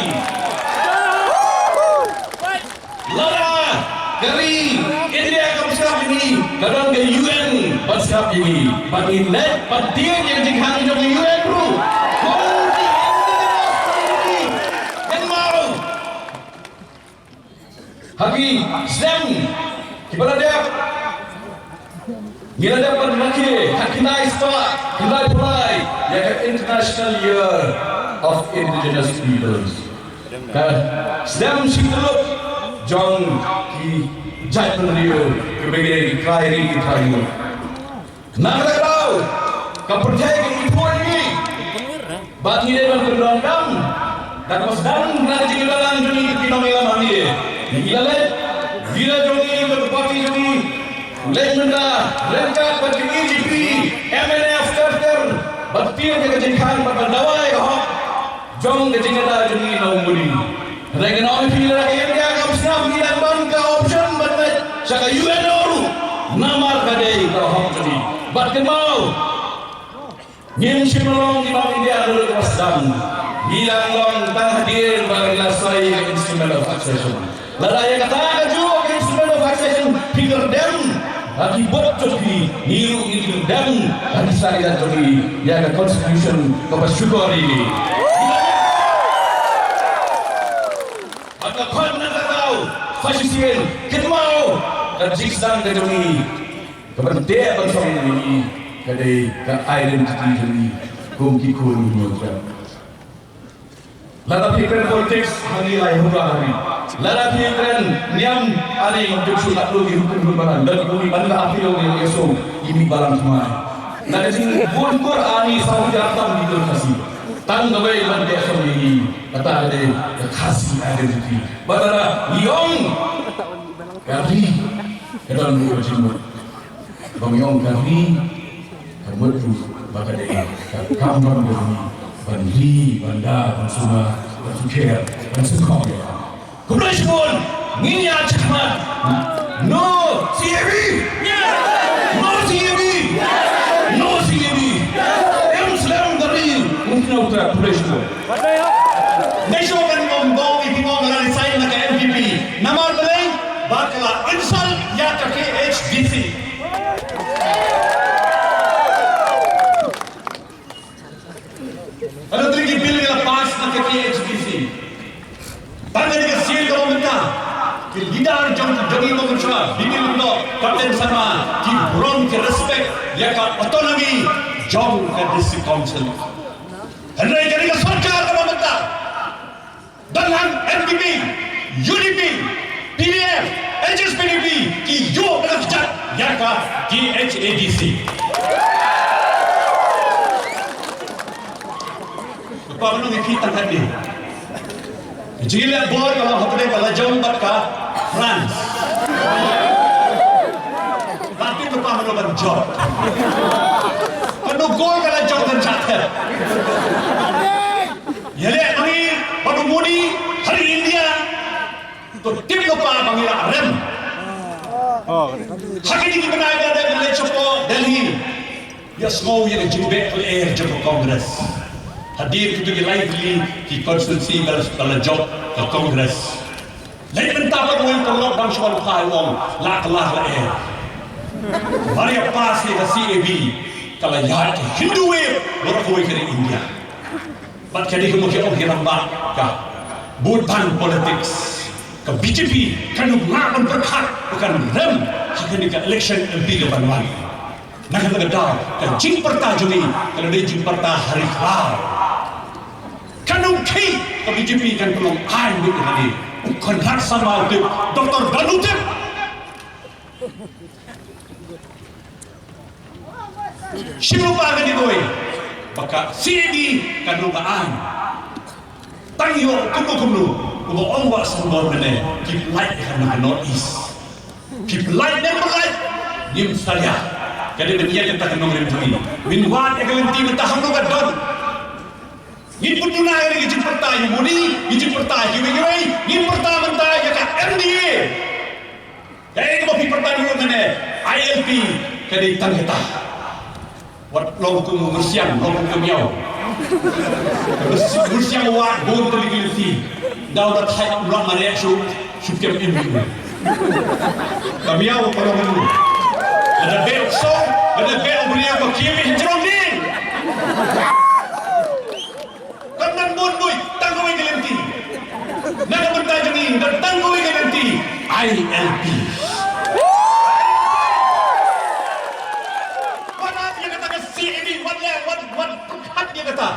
Lada ka ri India kam sngap ïa ngi, ka don ka U N ban sngap ïa ngi. Bad ngin leit ban tied ïa ka jingkhang jong ka U N ruh. Kum ki indigenous community. Kynmaw, ha ki snem kiba la dep, ngi la dep ban rakhe ha khyndai spah khyndai phew lai ïa ka International Year of Indigenous Peoples. Ka snem shityllup jong ki jaitbynriew kiba ngi dei ki trai ri ki trai ngut. Na kata ka daw ka pyrthei ka ithuh ïa ngi. Bad ngi dei ban pyndonkam da kaba sdang na ka jingïalang jong ngi ki nongïalam hangne. Ngi la leit, leader jong ngi bad ka party jong ngi, leit mynta ryngkat bad ka B J P, M N F ter ter, ban tied ïa ka jingkhang bad ban dawa ïa ka hok jong ka jingïada jong ngi na u Modi. Hynrei ngan ong ïa phi, lada ka India kam sngap, ngi dang don ka option ban leit sha ka U N O ruh, namar ka dei ka hok jong ngi. Bad kynmaw, ngim shym la long ki nong India naduh kaba sdang. Ngi dang long tang hadien ba ngi la soi ïa ka Instrument of Accession. Lada ïa kata kajuh ka Instrument of Accession phi kyrdem ha ki vote jong phi, ngi ruh ngi kyrdem ha ki saidat jong ngi ïa ka Constitution kaba shukor ïa ngi. Bad ka khot na ka daw Fascist Youth, kynmaw, ka jingsdang ka jong ngi, ka ban teh ban song jong ngi ka dei ka identity jong ngi kum ki khun Hynñiewtrep. Lada phi kren politics, hangne lai hura hari. Lada phi kren niam, ani ngam ju shu lat lu ki hukum hukum balang. Dan kumi ban la api lu ki so, imi balang thymmai. Na ka jingbun kur ani saw hajar tam ki dur Khasi. Tang kawei ban teh song ïa ngi, kata ka dei ka Khasi identity. Bad lada ngi ong ka ri ka don ruh ka jingmut. Ba ngi ong ka ri ka mut ruh ba ka dei ka kamram ka ri ban ri, ban da, ban sumar, ban sukher, ban sukher. Khublei shibun, ngin ïa shakmat. No C A B. No C A B. No C A B. Em slem ka ri. Ngin ïa utra, khublei shibun. Ngi shu ban ong dong ïa ki nong ka resign na ka N P P. Namar balei? Ba ka la insult ïa ka K H D C. Ka dei ki bill ki la pass na ka K H D C. Tang ka dei ka sien ka long mynta. Ki leader jong jong i Congress, Bipin Lyngdoh, Captain Sangma, ki burom ki respect ïa ka autonomy jong ka District Council. Hynrei ka dei ka sorkar ka long mynta. Don lang N P P, U D P, P D F, H S P D P, ki ïoh na ka kjat ïa ka K H A D C. Kpa mano ngi ki tang kat ni. Jingïaleh bor ka long hapdeng ka lajong bad ka France. Lati kpa mano ban jop. Kano gol ka lajong kan jat. Ïaleh ma ngi bad u Modi ha ri India. To tip lypa ba ngi la rem. Ha kine ki bnai ba la dep ngi leit shapoh Delhi. Ïa sngew ïa ka jingbeh ka lyer jong ka Congress. Hadien kito ki lai tylli ki constituency ba la, ba la jop ka Congress. Leit mynta pat u Wayne Pynlong dang shu wan phai u ong la ka la lyer. Mar ïa pass ïa ka C A B, ka la ïaid ka Hindu wave baroh kawei ka ri India. Bad ka dei kumno ki ong ki rangbah ka vote bank politics. Ka B J P kan ym lah ban pyrkhat ba kan rem ha kane ka election M P ka ban wan. Na kata ka daw ka jingpyrta jong ngi ka la dei jingpyrta ha ri khlaw. Kan ym khie ka B J P kan pynlong aiñ beit ïa kane. U Conrad Sangma u tip, Doctor Don u tip. Shim lypa kane kawei ba ka C A B kan long ka aiñ. Tang ïoh kumno kumno, kumba ong Bah Sanbor mynne, ki pyllait ïa ka na ka North East. Ki pyllait ne ym pyllait, ngim salia. Ka dei ban ïa kata ka nongrim jong ngi. Ngin wad ïa ka lynti mynta ha ka don. Ngin pynduna ïa ka jingpyrta ïa u Modi, ka jingpyrta ïa kiwei kiwei, ngin pyrta mynta ïa ka M D A. Kaei kaba phi pyrta ruh mynne, I L P, ka dei tang kata. Wat long kum u myrsiang, long kum ka miaw. Myrsi-, myrsiang wat bun tylli ki lynti. Daw da thait mlak mareh shu, shu kem im. Ka miaw ka long kum. Lada beh u ksaw, lada beh u briew ka kem im jrong ding. Kan nang bun bui, tang kawei ka lynti. Na ka bynta jong ngi, kan tang kawei ka lynti. I L P. Wat ap ïa kata ka C A B, wat leh, wat, wat pyrkhat ïa kata.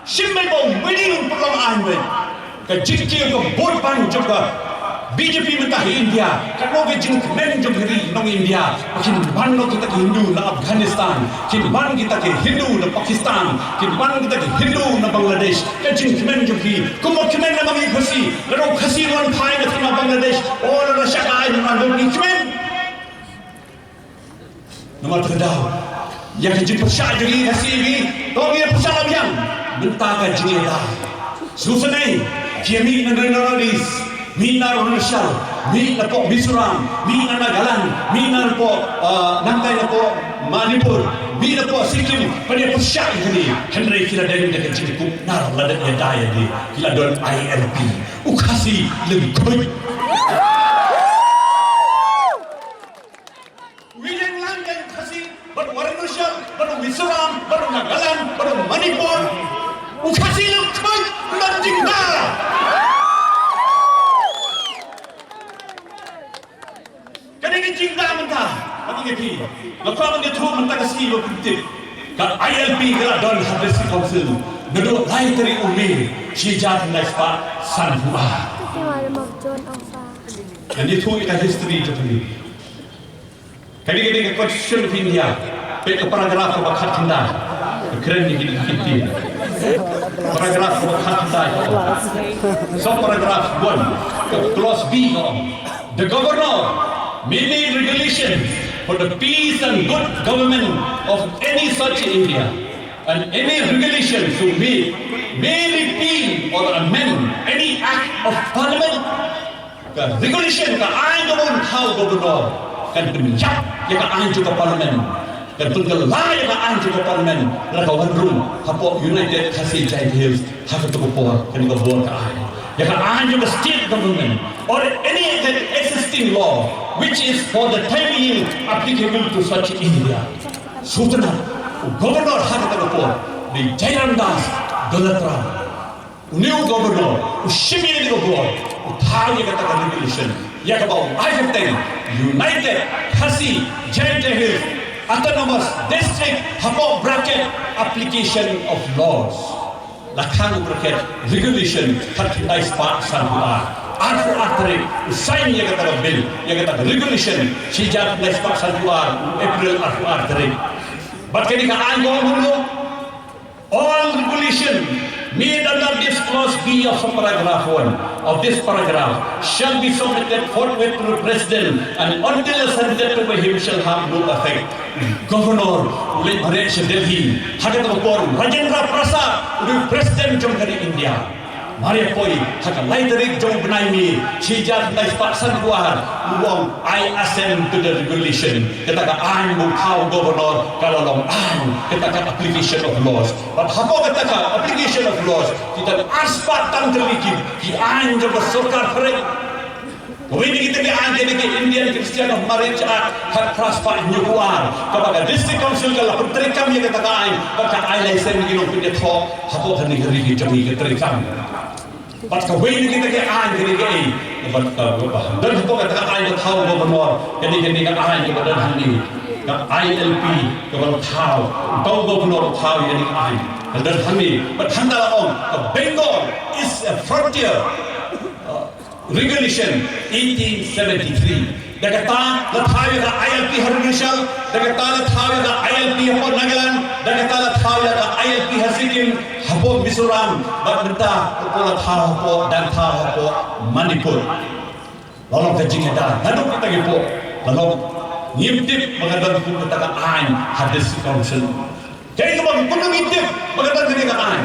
Shim beit ba u Modi un pynlong aiñ beit. Ka jingkiew ka vote bank jong ka B J P mynta ha India, ka long ka jingkmen jong ka ri nong India, ba kin wan noh kita ki Hindu na Afghanistan, kin wan kita ki Hindu na Pakistan, kin wan kita ki Hindu na Bangladesh, ka jingkmen jong ki, kumba kmen na ma ngi Khasi, lada u Khasi wan phai na thma Bangladesh, o lada shah ka aiñ na ngi kmen. Namar kata ka daw, ïa ka jingpyrshah jong ngi ka C A B, to ngin pyrshah la biang, mynta ka jingïada. Sngewsynei, ki ïa mih na North East, mih na Arunachal, mih na poh Mizoram, mih na Nagaland, mih na poh, ah, nangtai na poh Manipur, mih na poh Sikkim, ban ïa pyrshah ïa kane, hynrei ki la deng da ka jingkup nar lada ïada ïa ki, ki la don I L P, u Khasi lyngkhuid. Wi ïeng lang ïa u Khasi, bad u Arunachal, bad u Mizoram, bad u Nagaland, bad u Manipur. U Khasi lyngkhuid, ym don jingda. Kane ka jingda mynta, kane ka phi. Nga kwah ban ïathuh mynta ka sngi ba phi tip. Ka I L P ka la don ha District Council. Naduh lai tarik u May, shi hajar khyndai spah sanphew ar. Ngan ïathuh ïa ka history jong kane. Kane ka dei ka Constitution of India, peit ka paragraph kaba khatkhyndai. Ka kren ïa kine ki ktien. Paragraph kaba khatkhyndai. Sub paragraph one, ka clause B ka ong, the governor may make regulations for the peace and good government of any such area, and any regulations to make may repeal or amend any act of parliament. Ka regulation, ka aiñ kaba un thaw governor, kan pynïap ïa ka aiñ jong ka parliament. Kan pynkylla ïa ka aiñ jong ka parliament, lada ka wan rung hapoh United Khasi Jaintia Hills, ha kato ka por, kane ka bor ka aiñ. Ïa ka aiñ jong ka state government, or any existing law which is for the time being applicable to such area. Sngewtynnat, u governor ha kato ka por, u dei Jairam Das Dolatra. Une u governor u shim ïa kane ka bor, u thaw ïa kata ka regulation, ïa kaba u ai kyrteng United Khasi Jaintia Hills Autonomous District, hapoh bracket application of laws. La khang bracket regulation, khatkhyndai spah sanphew ar, arphew ar tarik u sign ïa kata ka bill, ïa kata ka regulation, shi hajar khyndai spah sanphew ar, u April arphew ar tarik. Bad kane ka aiñ ka ong kumno? All regulation made under this clause B of subparagraph one of this paragraph shall be submitted forthwith to the President, and until assented to by him shall have no effect. Governor u leit mareh sha Delhi, ha kata ka por Rajendra Prasad u dei u President jong ka ri India. Mar ïa poi, ha ka lai tarik jong u bnai May, shi hajar khyndai spah sanphew ar, u ong, "I assent to the regulation." Kata ka aiñ ba u thaw governor ka la long aiñ, kata ka application of laws. Bad hapoh kata ka application of laws, kita ar spah tang tylli ki, ki aiñ jong ka sorkar phareng. Kawei na kita ki aiñ ka dei ka Indian Christian of Marriage Act, khatphra spah hynñiewphew ar, kaba ka District Council ka la pyntreikam ïa kata ka aiñ bad ka ai license ïa ki nongpynïathoh hapoh kane ka ri ka jong ngi, ka treikam. Bad kawei na kita ki aiñ ka dei kaei, bad ka, ba don hapoh kata ka aiñ ba thaw u Governor, ka dei, ka dei ka aiñ kaba don hangne, ka I L P kaba la thaw, uta u Governor u thaw ïa kane ka aiñ. Ka don hangne, bad hangta la ong ka Bengal is a frontier, uh, Regulation eighteen seventy-three. Da kata la thaw ïa ka I L P ha Arunachal, da kata la thaw ïa ka I L P hapoh Nagaland, da kata la thaw ïa ka I L P ha Sikkim, hapoh Mizoram, bad mynta hapoh la thaw hapoh, dang thaw hapoh Manipur. La long ka jingïada naduh kita ki pok, la long. Ngim tip ba ka don kum kata ka aiñ ha District Council. Kaei kaba kumno ngim tip ba ka don kane ka aiñ?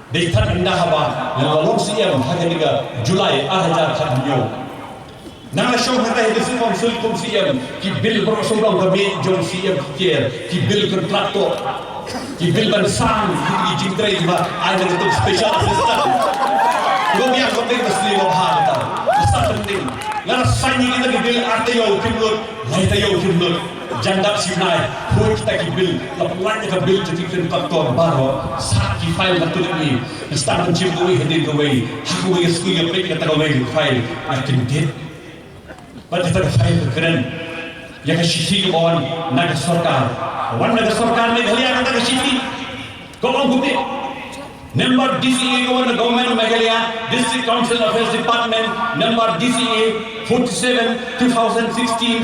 Dei tad ynda haba nga la long C M ha kane ka July ar hajar khathynñiew. Nga la shong hangta ha District Council kum C M, ki bill baroh sawdong ka mih jong C M ki ker, ki bill contractor, ki bill ban sang, ki, ki jingtrei ba ai na ka special assistant. Lo biang ko teng ba sli ba bha ta. Asa penting. Nga la sign ïa kita ki bill ar taïew kim lut, lai taïew kim lut. Jan dap shim nai, hoi kita ki bill, la pynlait ïa ka bill jong ki contractor baroh, sah ki file na tulip ni. Start ban shim kawei hadien kawei, ha kawei ka sngi nga peit kata kawei ka file, nga kyndit. Bad kata ka file ka kren ïa ka shithi kaba wan na ka sorkar. Wan na ka sorkar Meghalaya kata ka shithi. Ka ong kumne. Number D C A ka wan na Government of Meghalaya, District Council Affairs Department, number D C A forty-seven, two thousand sixteen,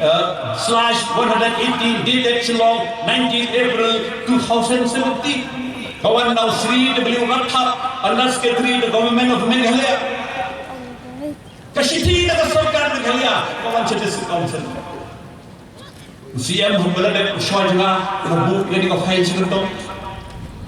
uh, slash one hundred eighteen, dated Shillong, nineteenth April two thousand seventeen. Ka wan na u Shri W Rakthap, Under Secretary, the Government of Meghalaya. Ka shithi na ka sorkar Meghalaya ka wan sha District Council. U C M haba la dep u shwa jong nga, u la buh ïa kane ka file sha kyrtong.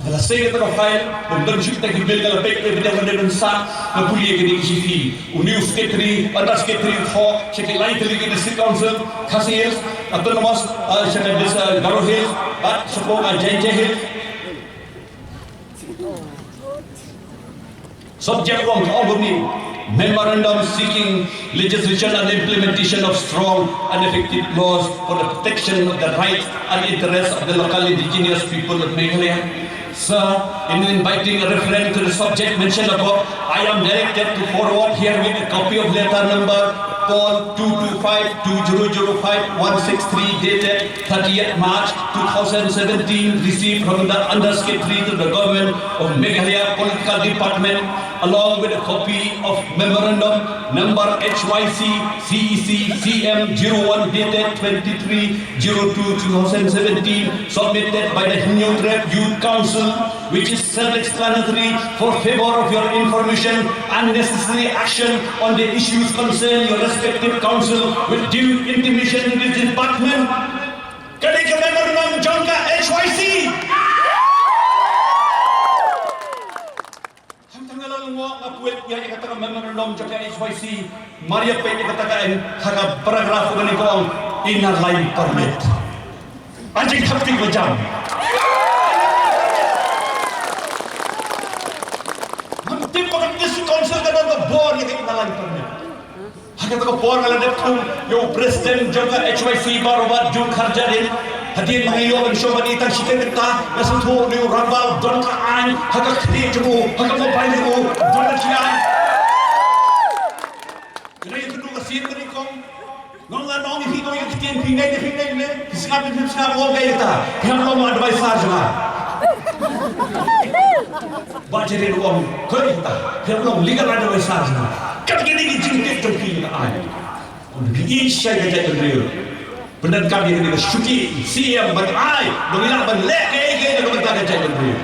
Haba la sei kata ka file, bym don shuh kita ki bill, nga la peit ïa kane ka dei ban sah, nga pule ïa kane ka shithi. Une u secretary, under secretary u thoh sha ki lai tylli ki District Council, Khasi Hills, Autonomous, uh, sha ka Dis-, uh, Garo Hills, bad shapoh ka Jaintia Hills. Subject one, ka ong kumne, Memorandum seeking legislation and implementation of strong and effective laws for the protection of the rights and interests of the local indigenous people of Meghalaya. Sir, in inviting a reference to the subject mentioned above, I am directed to forward herewith a copy of letter number Paul two two five two zero zero five one six three dated thirtieth March two thousand seventeen, received from the Under Secretary to the Government of Meghalaya Political Department, along with a copy of Memorandum Number H Y C C E C C M zero one dated twenty-three zero two two thousand seventeen, submitted by the Hynñiewtrep Youth Council, which is self-explanatory. For favour of your information and necessary action on the issues concerned, your respective council with due intimation to this department. Ka dei ka memorandum jong ka H Y C. Hangta nga la lyngngoh, nga pule ïa kata ka memorandum jong ka H Y C. Mar ïa peit ïa kata ka, ha ka paragraph kane ka ong Inner Line Permit. Ai jingthap kti ba jam. Ngam tip ba ka District Council ka don ka bor ïa ka Inner Line Permit. Ha kata ka por nga la dep thung ïa u president jong ka H Y C baroh, Bah June Kharjahrin. Hadien ba nga ïoh ban shong bad i tang shi kynta, nga sngewthuh une u rangbah u don ka aiñ ha ka khlieh jong u, ha ka mobile jong u don ka aiñ. Nga ïakynduh ka sien kane kong. Nga ong, nga ong ïa phi, nga ong ïa ka ktien, phi ngeit ne phi ngeit ne, phi sngap ne phi sngap, nga ong kaei kata. Phi hap long advisor jong nga. Bah Jahrin u ong kaei kata, phi hap long legal advisor jong nga. Kat kine ki jingtip jong phi ïa ka aiñ. Phi ïeit shai ka jaitbynriew. Pyndonkam ïa kane ka shuki C M ban ai ba ngi lah ban leh kaei kaei na ka bynta ka jaitbynriew.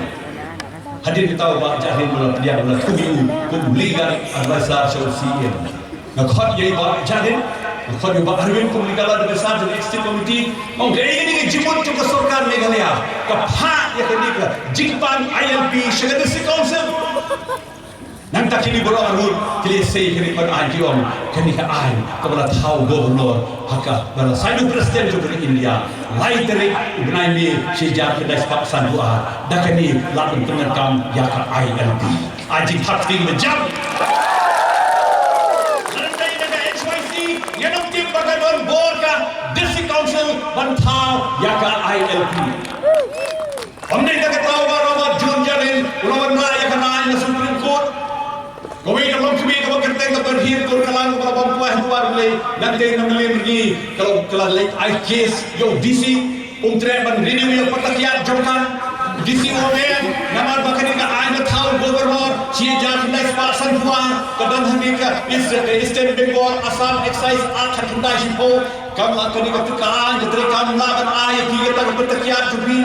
Hadien kata u Bah Jahrin u la pdiang, u la thung ïa u kum u legal advisor sha u C M. Nga khot ïa i Bah Jahrin, nga khot ïa u Bah Arwin kum u legal advisor jong ka Executive Committee. Nga ong kaei kane ka jingmut jong ka sorkar Meghalaya ka phah ïa kane ka jingpan I L P sha ka District Council. Nangta kine baroh arngut ki la sei kane ka aiñ, ki ong kane ka aiñ kaba la thaw u Governor ha ka, ba la sign u President jong ka ri India. Lai tarik u bnai May shi hajar khyndai spah sanphew ar. Da kane lah ban pyndonkam ïa ka I L P. Ai jingthap kti ba jam. Lada dei da bor ka District Council ban thaw ïa ka I L P. Ym dei kata ka thaw ba Robert June Jarin u la wanrah ïa ka na Supreme Court. Kawei ka long kawei kaba kyrteng ka Berhir Kurkalang kaba la bam kwah hynrei nangta na Mawlai Rngi ka la, ka la leit ai case ïa u D C. Um treh ban renew ïa ka takhiat jong ka. D C u ong namar ba kane ka aiñ ba thaw governor shi hajar khyndai spah sanphew ar ka don ha kane ka East, Eastern Bengal Assam Excise Act khyndai shiphew. Kam lah kane ka, ka aiñ ka trei kam lah ban ai ïa ki kata ka takhiat jong ki.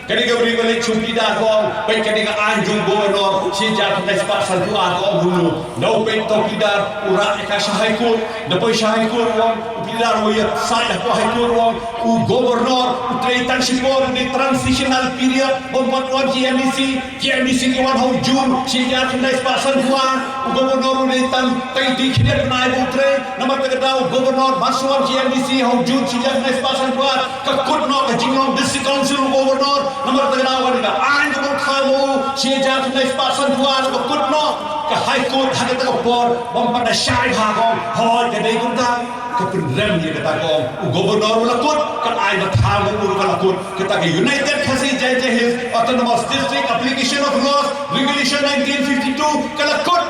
Kane ka briew ka leit sha u plie dar ka ong, peit kane ka aiñ jong governor shi hajar khyndai spah sanphew ar ka ong kumno. Nda u peit uta u plie dar u rah ïa ka sha High Court. Nda poi sha High Court u ong, u plie dar u ïasaid ha ka High Court u ong, u governor u trei tang shipor, u dei transitional period, bym pat wan ki M D C, ki M D C ki wan ha u June shi hajar khyndai spah sanphew ar. U governor u dei tang, tang dei khyndiat bnai ba u trei. Namar kata ka daw u governor ba shu wan ki M D C ha u June shi hajar khyndai spah sanphew ar. Ka kut noh ka jinglong District Council u governor. Namar kata ka daw kane ka aiñ kaba u thaw ma u shi hajar khyndai spah sanphew ar ka kut noh. Ka High Court ha kata ka por bym pat da shai bha ka ong, hooid ka dei kumta. Ka pynrem ïa kata ka ong, u governor u la kut, ka aiñ ba thaw ma u ruh ka la kut. Kata ka United Khasi Jaintia Hills Autonomous District Application of Laws Regulation nineteen fifty-two ka la kut.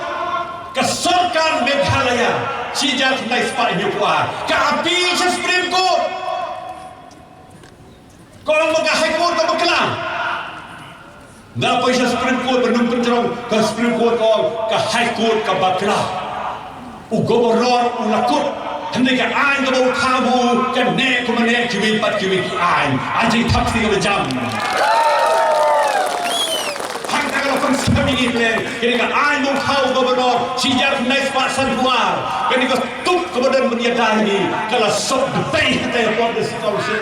Ka sorkar Meghalaya shi hajar khyndai spah hynñiewphew ar ka appeal sha Supreme Court. Ka ong ba ka High Court ka bakla. Nga poi sha Supreme Court ban ym pynjrong, ka Supreme Court ka ong ka High Court ka bakla. U governor u la kut, hynrei ka aiñ kaba u thaw ma u ka neh kumba neh kiwei pat kiwei ki aiñ. Ai jingthap shisha kaba jam. Hangta ka la pynskhem ïa ngi pynlong, kane ka aiñ ba u thaw u governor shi hajar khyndai spah sanphew ar, kane ka tup kaba don ban ïada ïa ngi ka la sop dei hangta hapoh District Council.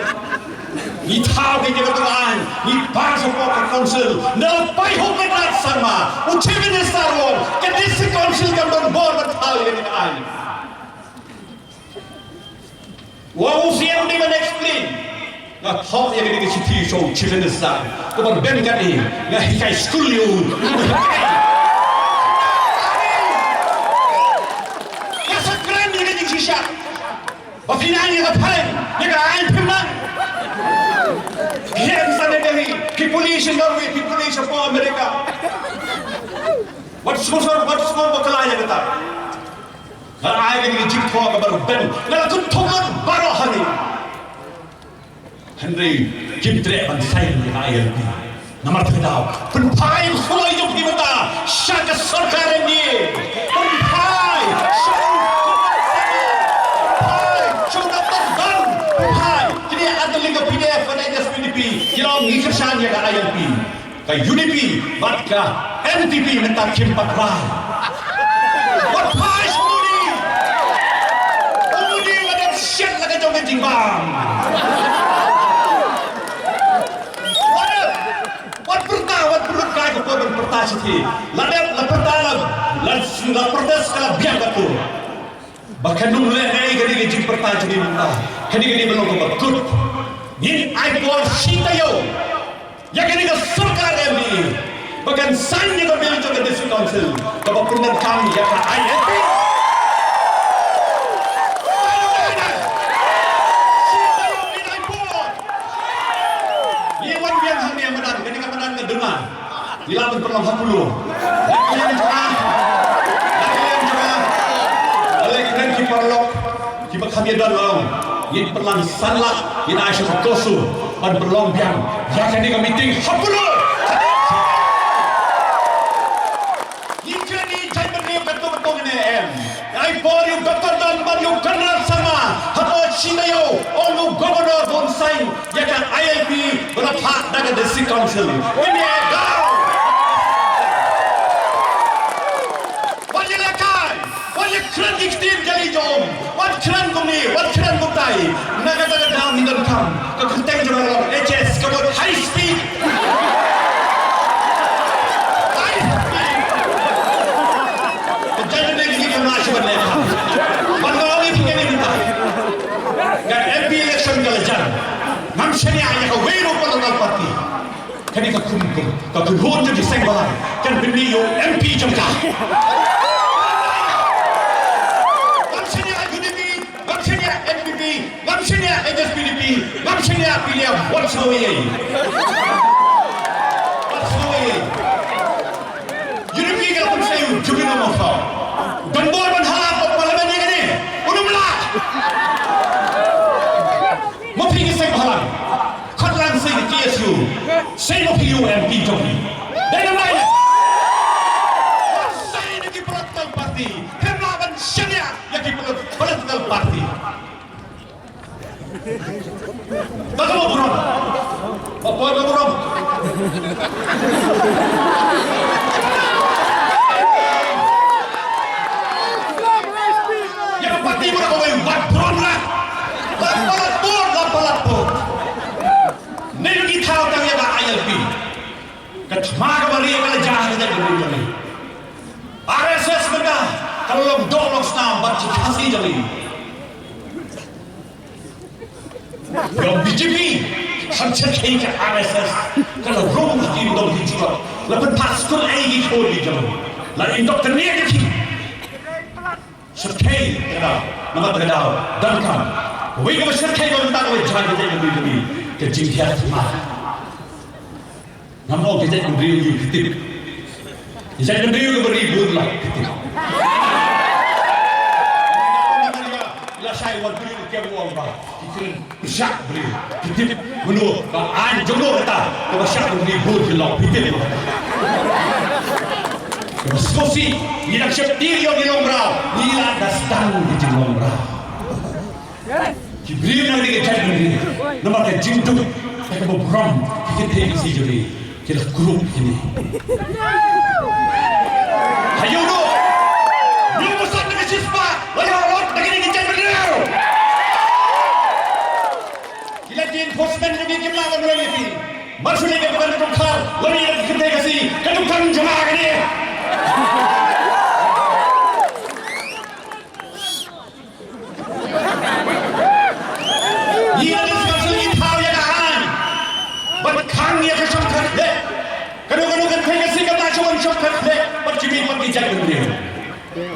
Ngi thaw ka ïa kata ka aiñ, ngi pass hapoh ka council. Nalpaihoknath Sangma, u Chief Minister u ong, ka District Council kam don bor ban thaw ïa kane ka aiñ. U ong u C M dei ban explain. Nga thok ïa kane ka shithi sha u Chief Minister. Kaba rben kane, nga hikai skul ïa u. Nga sa kren ïa kane ka jingshisha. Ba phi nang ïa ka phareng, ïa ka aiñ phim nang. Ki M S N N Delhi, ki police in Norway, ki police hapoh America. Wat sngewsih, wat sngewbakla ïa kata. Nga ai kane ka jingthoh kaba rben, nga la kynthoh lut baroh hangne. Hynrei kim treh ban sign ïa ka I L P. Namar kata ka daw, pynphai u sngewbha jong phi mynta sha ka sorkar M D A. Pynphai sha u, pynphai sha u daptar ban pynphai. Kine ar tylli ka P D F bad H S P D P ki la ong ngi kyrshan ïa ka I L P. Ka U D P bad ka N P P mynta kim pat rai. Wat phai sha u Modi. U Modi u la dep shet la ka jong ka jingbam. Wat, wat pyrta, wat pyrta kai ka por ban pyrta shithi. La dep, la pyrta, la, la, la protest ka la biang ka tur. Ba kan ym leh ei kane ka jingpyrta jong ngi mynta. Kane ka dei ban long kaba kut. Ngin ai por shi taïew ïa kane ka sorkar M D A ba kan sign ïa ka bill jong ka District Council kaba pyndonkam ïa ka I L P. Shi taïew ngin ai por. Ngi wan biang hangne madan, kane ka madan ka duna. Ngi lah ban pynlong ha Polo. Ngi lah ban pynlong ha Polo. Ngi lah ban pynlong ha Polo. Balei kren ki paralok kiba kham ïadon lang. Ngin pynlong san lak, ngin ai sha ka CoSO ban pynlong biang ïa kane ka meeting ha Polo. Ngi kren, ngi jait ban leh katto katto ne em. Ai por ïa u Doctor Don bad ïa u Conrad Sangma hapoh shi taïew, ong u Governor ba un sign ïa ka I L P ba la phah da ka District Council. Ngin ïa daw. Wat ïa lehkai, wat ïa kren ki ktien jali jong, wat kren kumne, wat kren kumtai. Na kata ka daw ngi donkam ka kyrteng jong ka long H S, ka mut high speed. High speed. Ka jait mynne ngi kynmaw shuh ban leh. Ban ong ïa phi kane mynta. Ka M P election ka la jan. Ngam shaniah ïa kawei ruh political party. Kane ka kum, kum, ka kynhun jong ki seng bhalang kan bynta ïa u M P jong ka. Ngam shaniah U D P, ngam shaniah N P P, Chynniah phi ïa wat sngewbha. Wat sngewbha. Ïa u Ricky ka la pynsei u Jubin Mawthaw. Don bor ban hala pop parliament ïa kane. U num lah. Ma phi ki seng bhalang. Khot lang sei ki K S U. Sei ma phi u M P jong phi. Dei na dei. Sei na ki political party. Khlem lah ban shaniah ïa ki political party. Ba ka ba burom. Ba poi ba burom. Ïa ka party ba ka wei wat burom la. La palat bor, la palat bor. Nei ki thaw tang ïa ka I L P. Ka thma ka ba ri ka la jah ka jait bynriew jong ngi. R S S mynta ka long doh long snam bad ki Khasi jong ngi. Ïa B J P, kan check hi ka R S S, ka la rung ha ki dong ki jubab. La pynpass skul ei ki khun ki jong. La indoctrinate ki. Check hi ka da, namar ka da, dang kam. Wei ka check hi ka da, wei jan ka da, ka da, ka jinghiar ma. Ngam ong ka jaitbynriew ïa ki tip. Ka jaitbynriew kaba ri bun la ki tip. Lashai wan briew ki ong ba ki kren pyrshah briew ki tip. Mano ba aiñ jong no kata kaba shah wan briew bun ki long ki tip. Kaba sngewsih ngi dang sheptieng ïa ngi long mraw, ngi la da sdang ki jinglong mraw. Ki briew na kane ka jaitbynriew namar ka jingduk, ka burom, ki kynthei ki seisoh, ki la kurup kine. Ha ïoh noh, ïoh noh sat na ka shispah, la ïoh lot na kane ka jaitbynriew. Ki la ki enforcement jong ki kim lah ban roi ïa ki. Mar shu leh ka dukan jong Khar, la ïa ki kynthei Khasi, ka dukan jong nga kane. Ngi la dei sngewsih ngi thaw ïa ka aiñ. Bad khang ïa ka shongkha khleh. Kano kano ka thei ka sih ka la shong shongkha khleh. Bad ki mih bad ki jait bynriew.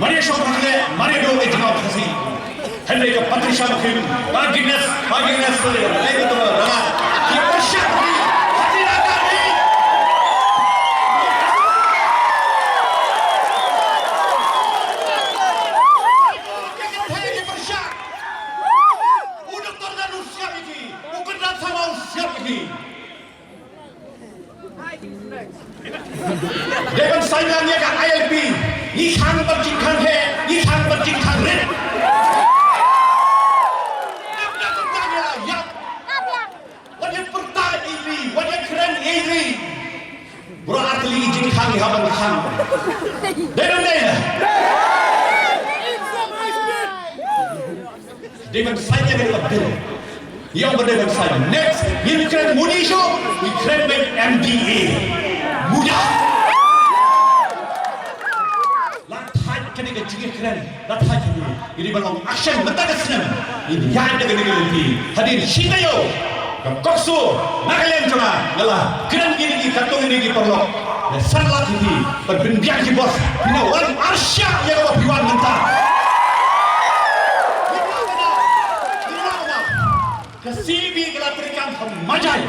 Mar ïa shongkha khleh, mar ïa duh ka jingau Khasi. Hynrei ka Patricia Makhim, ka Guinness, ka Guinness, ka Guinness, ka Guinness. U doktor Danu siap ïa ki, u khynnah Sama u siap ïa ki. Dei ban saiñ lang ïa ka I L P, ngi khang bad jingkhang heh, ngi khang bad jingkhang rit. Ïap, ïap, ïap, ïap. Wat ïa pyrta ïa ri, wat ïa kren ïa ri. Bro, ar tylli ki jingkhang ngi hap ban khang. Dei ne ym dei? Dei ban saiñ ïa kane ka bill. Ïa ba dei ban saiñ. Next, ngim kren muni shuh, ngi kren beit M D A. Muda. La thait kane ka jingkren, la thait kane. Ngi dei ban long action mynta ka snem. Ngin ïaid da kane ka lynti. Hadien shi taïew ka CoMSO na ka liang jong nga, nga la kren kine ki katto kine ki paralok. Nga sngewlad ïa phi ban pynbiang ki bos. Phi na wan arshah ïa kaba phi wan mynta. Ka C A B ka la treikam ha Majai.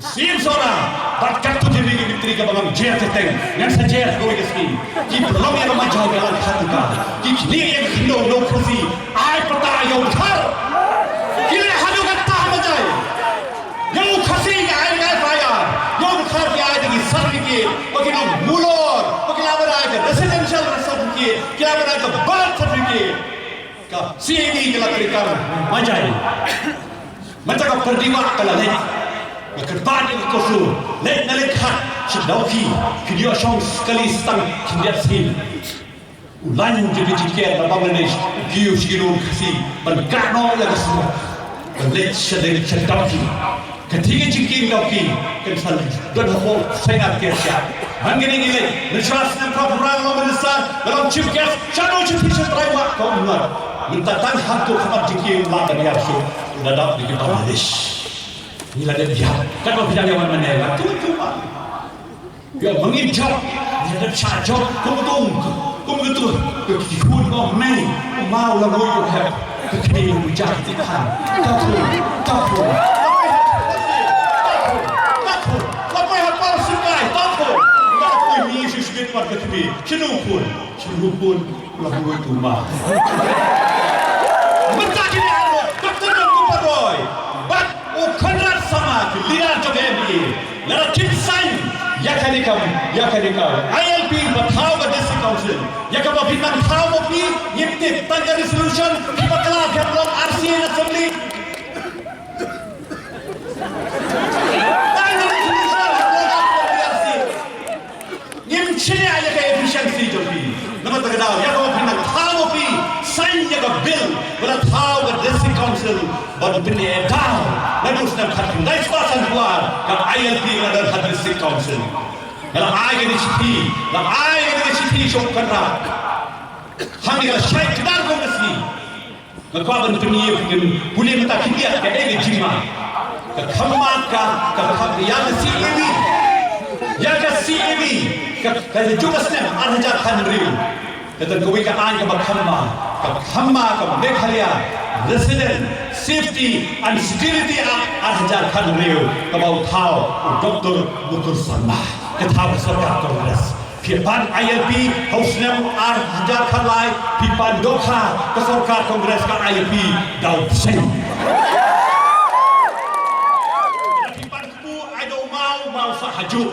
Sien Sohra bad katto katne ki myntri kaba ngam jer kyrteng, ngan sa jer ha kawei ka sngi. Ki pynlong ïa ka Majai ka Langkhattyngka, ki khlieh ïa ka khyndew Khasi. Ai pata ïa u Dkhar. Ki leh haduh katta ha Majai. Ïa u Khasi ki ai ka F I R, ïa u Dkhar ki ai ki certificate ba ki nong Mulot, ba ki la ban ai ka residential certificate, ki la ban ai ka birth certificate. Ka C A B ka la treikam Majai. Mynta ka Pyrdiwah ka la leit. Nga kyrpad ïa ka CoMSO, leit na leit khat sha Dawki, kin ïoh shong kali stang khyndiat sngi. U lain jong ka jingker na Bangladesh u kiew sha ki rung Khasi ban kah noh ïa ka sngewbha. Ban leit sha dei sha Dawki. Ka thik ka jingkieng Dawki kan sa don hapoh Sainar Kersia. Man kane ngi leit, mynshwa snem phra phew phra nga long minister, nga long chief guest, shano chief guest trai wah ka ummat. Mynta tang hato ka mat jingkieng la ban ïar shuh. Da dap da ki Bangladesh. Ngi la dep ïar. Katba phi dang ïa wan mane la tu tu ba. Ïa ma ngin jop. Ngi la dep shah jop. Kum tu. Kum tu. Ki khun ba mei. Ma u la ngoi u hep. Ujak ti kha. Tapu, tapu. Tapu, tapu. Tapu, tapu, tapu. Tapu, mi shi shi bit mar ka tibi. Shinu pun, shinu pun. La bu tu ma. Mynta kine arngut, Doctor Nondupa Roy bad u Conrad Sangma, ki leader jong ka M D A. Lada kim sign ïa kane ka, ïa kane ka I L P ba thaw ka District Council, ïa kaba phi nang thaw ma phi, ngim tip, tang ka resolution, phi bakla phi hap long R C in Assembly. Tang ka resolution, phi hap long R C. Ngim shaniah ïa ka efficiency jong phi. Namar kata ka daw, ïa kaba phi nang thaw ma phi, sign ïa ka bill ba la thaw ka District Council ban pynïaid. Naduh u snem khatkhyndai spah sanphew ar ka I L P ka la don ha District Council. Nga la ai kane ka shithi, la ai kane ka shithi sha u Conrad. Hangne ka la shai kdar kum ka sngi. Nga kwah ban pyni ïa phi, kin pule mynta, kin ïa ka, eh, ka jingma. Ka kham ma ka, ka kham ïa ka C A B. Ïa ka C A B. Ka, ka la ju ka snem ar hajar khathynriew. Ka don kawei ka aiñ kaba kham ma, ka kham ma ka Meghalaya Resident Safety and Security Act ar hajar khathynriew, kaba u thaw u Doctor Mukul Sangma. Ka thaw ka sorkar Congress. Phi pan I L P ha u snem ar hajar khatlai, phi pan dohkha ka sorkar Congress ka I L P da u bseiñ. Phi pan kpu ai da u maw, maw sah hajuh.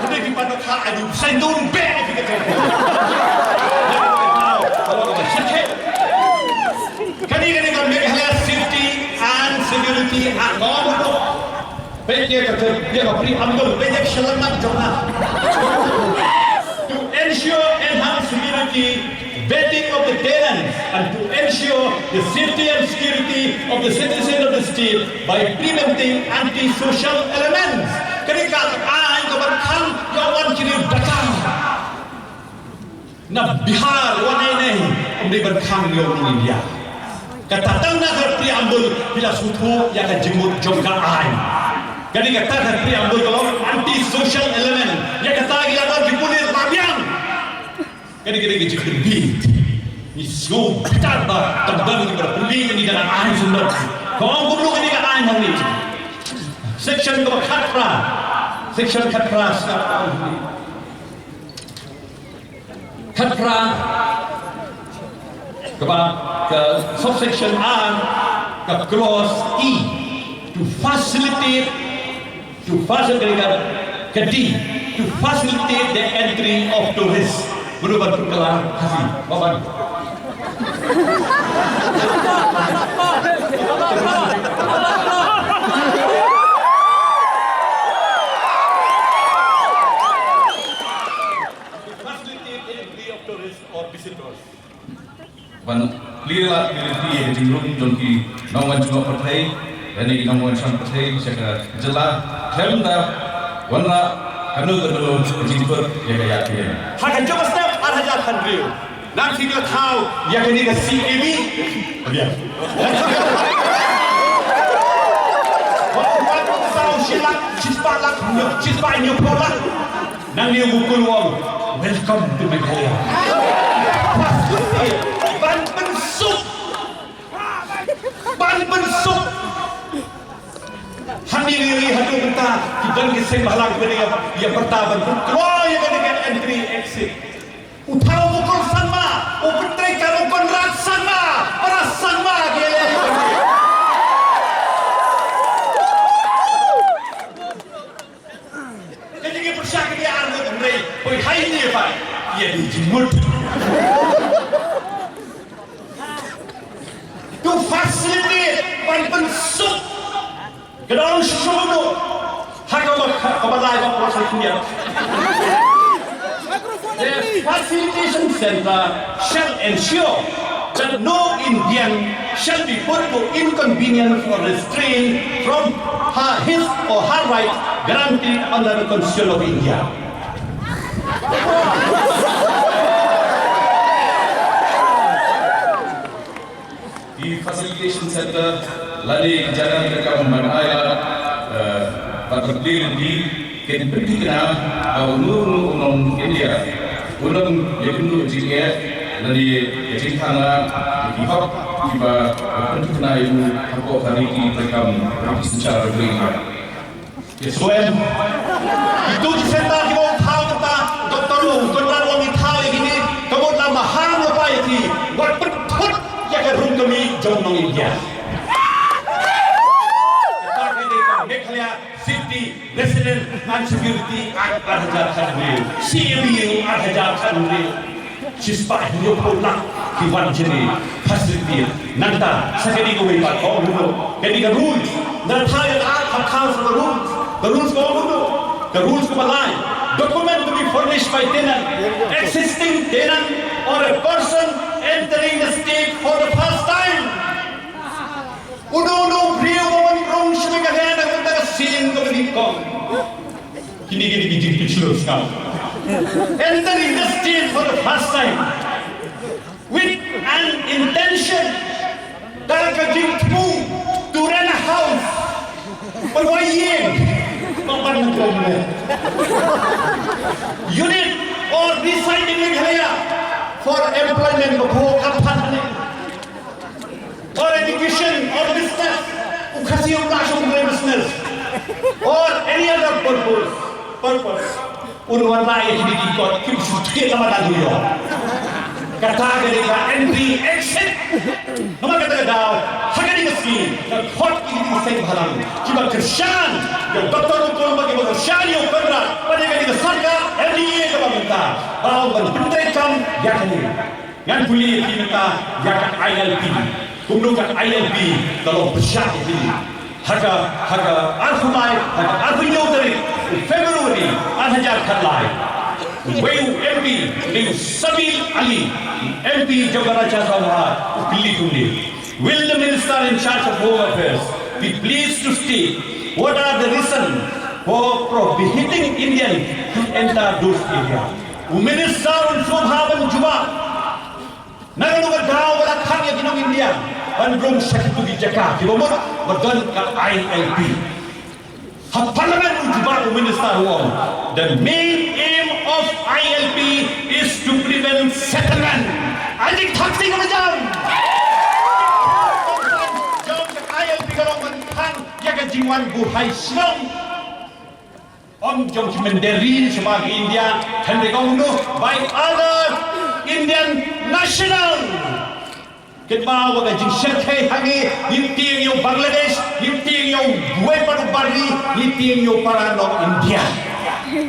Hynrei phi pan dohkha ai da u bseiñ, da un beh phi ka tei. Kane, kane ka Meghalaya Safety and Security Act. Peit ïa ka, ïa ka preamble, peit ïa ka shyllangmat jong ka. To ensure enhanced security, vetting of the tenants, and to ensure the safety and security of the citizens of the state by preventing anti-social elements. Kane ka aiñ kaba khang ïa u wan kiri baka. Na Bihar, wan ei ei, ym dei ban khang ïa u nong India. Kata tang na ka preamble phi la sngewthuh ïa ka jingmut jong ka aiñ. Kane kata ka preamble ka long anti social element. Ïa kata ki la don ki pulit la biang. Kane ka dei ka jingpynbeit. Ngi sngew bitar ba tang don ki para pynbeit kane ka aiñ sngewdon. Ka ong kumno kane ka aiñ hangne. Section kaba khatphra. Section khatphra sngap. Khatphra, kaba, ka subsection R, ka clause E, to facilitate, to facilitate, ka D, to facilitate the entry of tourists. Mano ban pynkylla Khasi, ba ban. Facilitate the entry of tourists or visitors. Ban plie la ki lynti ïa ka jingrung jong ki nongwan jngoh pyrthei lane ki nongwan shong pyrthei sha ka jylla, khlem da wanrah kano kano ka jingkut ïa ka ïaid ka ïeng. Ha ka jong ka snem ar hajar khathynriew, nang phi la thaw ïa kane ka C A B. Ïa. Wan wan saw shi lak, shispah lak, shispah hynñiewphew lak. Nangne u Mukul u ong, "Welcome to Meghalaya." Ban pynsuk. Ban pynsuk. Hangne ngi ri haduh mynta ki don ki seng bhalang ki ïa, ïa pyrta ban pynkloi ïa kane ka entry exit. U thaw u Mukul Sangma, u pyntrei kam u Conrad Sangma, para Sangma ki ïa. Ka jingïapyrshah ka dei ar ngut hynrei poi hai ne ba ïa dei jingmut. To facilitate ban pynsuk ka dong shuh ha ka ba ka ba lai ba ko sa khyndiat. The facilitation center shall ensure that no Indian shall be put to inconvenience or restraint from her, his or her right granted under the Constitution of India. Ki facilitation center lane ki jaka ki kam ban ai lad, eh, ban pynplie lynti kin pynthikna ba uno uno u nong India Ulam ya kynduh jingeh lane ya jingkhana ya ki hok kiba ya kynduh na ya u hapok hari ki tekam hari ki senchar ring ha. Ya suen. Itu ki senta ki bong thau kata doktor lu kontra wang i thau ya kini. Kamu nama ham lepai ki wat pethut ya ka rung kami jong nong India. Kata kini ka Meghalaya City Resident and Security Act ar hajar khat hynriew, C A B U ar hajar khat hynriew. Shispah hynñiewphew lak ki wan jingeh facility. Nangta sa kane kawei pat ka ong ruh kane ka rules. Nangta ïa ka act ka thaw sa ka rules. Ka rules ka ong ruh ka rules kaba lai. Document to be furnished by tenant, existing tenant or a person entering the state for the first time. Uno uno briew ba wan rung sha Meghalaya na ka bynta ka sien kaba nyngkong. Kine kine ki jingpynslur sngap. Entering the state for the first time with an intention, da ka jingthmu to rent a house. Ban wai ïing. Ban ban na kong ne. Unit or reside in Meghalaya for employment ba ko ka phan ne. Or education or business. U Khasi um lah shong business or any other purpose. Purpose. Un wan lai ïa kine ki kot ki shu thied namar da ïoh. Kata ka dei ka entry exit. Namar kata ka daw ha kane ka skim ka khot ïa kine ki seng bhalang kiba kyrshan ïa u Doctor Mukul, kiba kyrshan ïa u Conrad, bad ïa kane ka sorkar M D A kaba mynta ba ban pyntreikam ïa kane. Ngan pule ïa phi mynta ïa ka I L P. Kumno ka I L P ka long pyrshah ïa phi. Ha ka, ha ka arphew lai, ha ka arphew hynñiew tarik February ar hajar khatlai. Uwei u M P, u Sabil Ali, M P jong ka Rajya Sabha, u kylli kumne. Will the minister in charge of Home Affairs be pleased to state what are the reasons for prohibiting Indian to enter those areas? U minister un sngewbha ban jubab. Na kano ka daw ba la khang ïa ki nong India ban rung sha kito ki jaka kiba mut ba don ka I L P? Ha Parliament u jubab u minister u ong, the main aim of I L P is to prevent settlement. Ai jingthap sting ka jam. Jong ka I L P ka long ban khang ïa ka jingwan buhai shnong. Ym jong ki mynder ri shabar India, hynrei ka ong noh by other Indian national. Kynmaw ba ka jingshyrkhei hangne, ngi tieng ïa u Bangladesh, ngi tieng ïa u duwai pat u Bari, ngi tieng ïa u para nong India.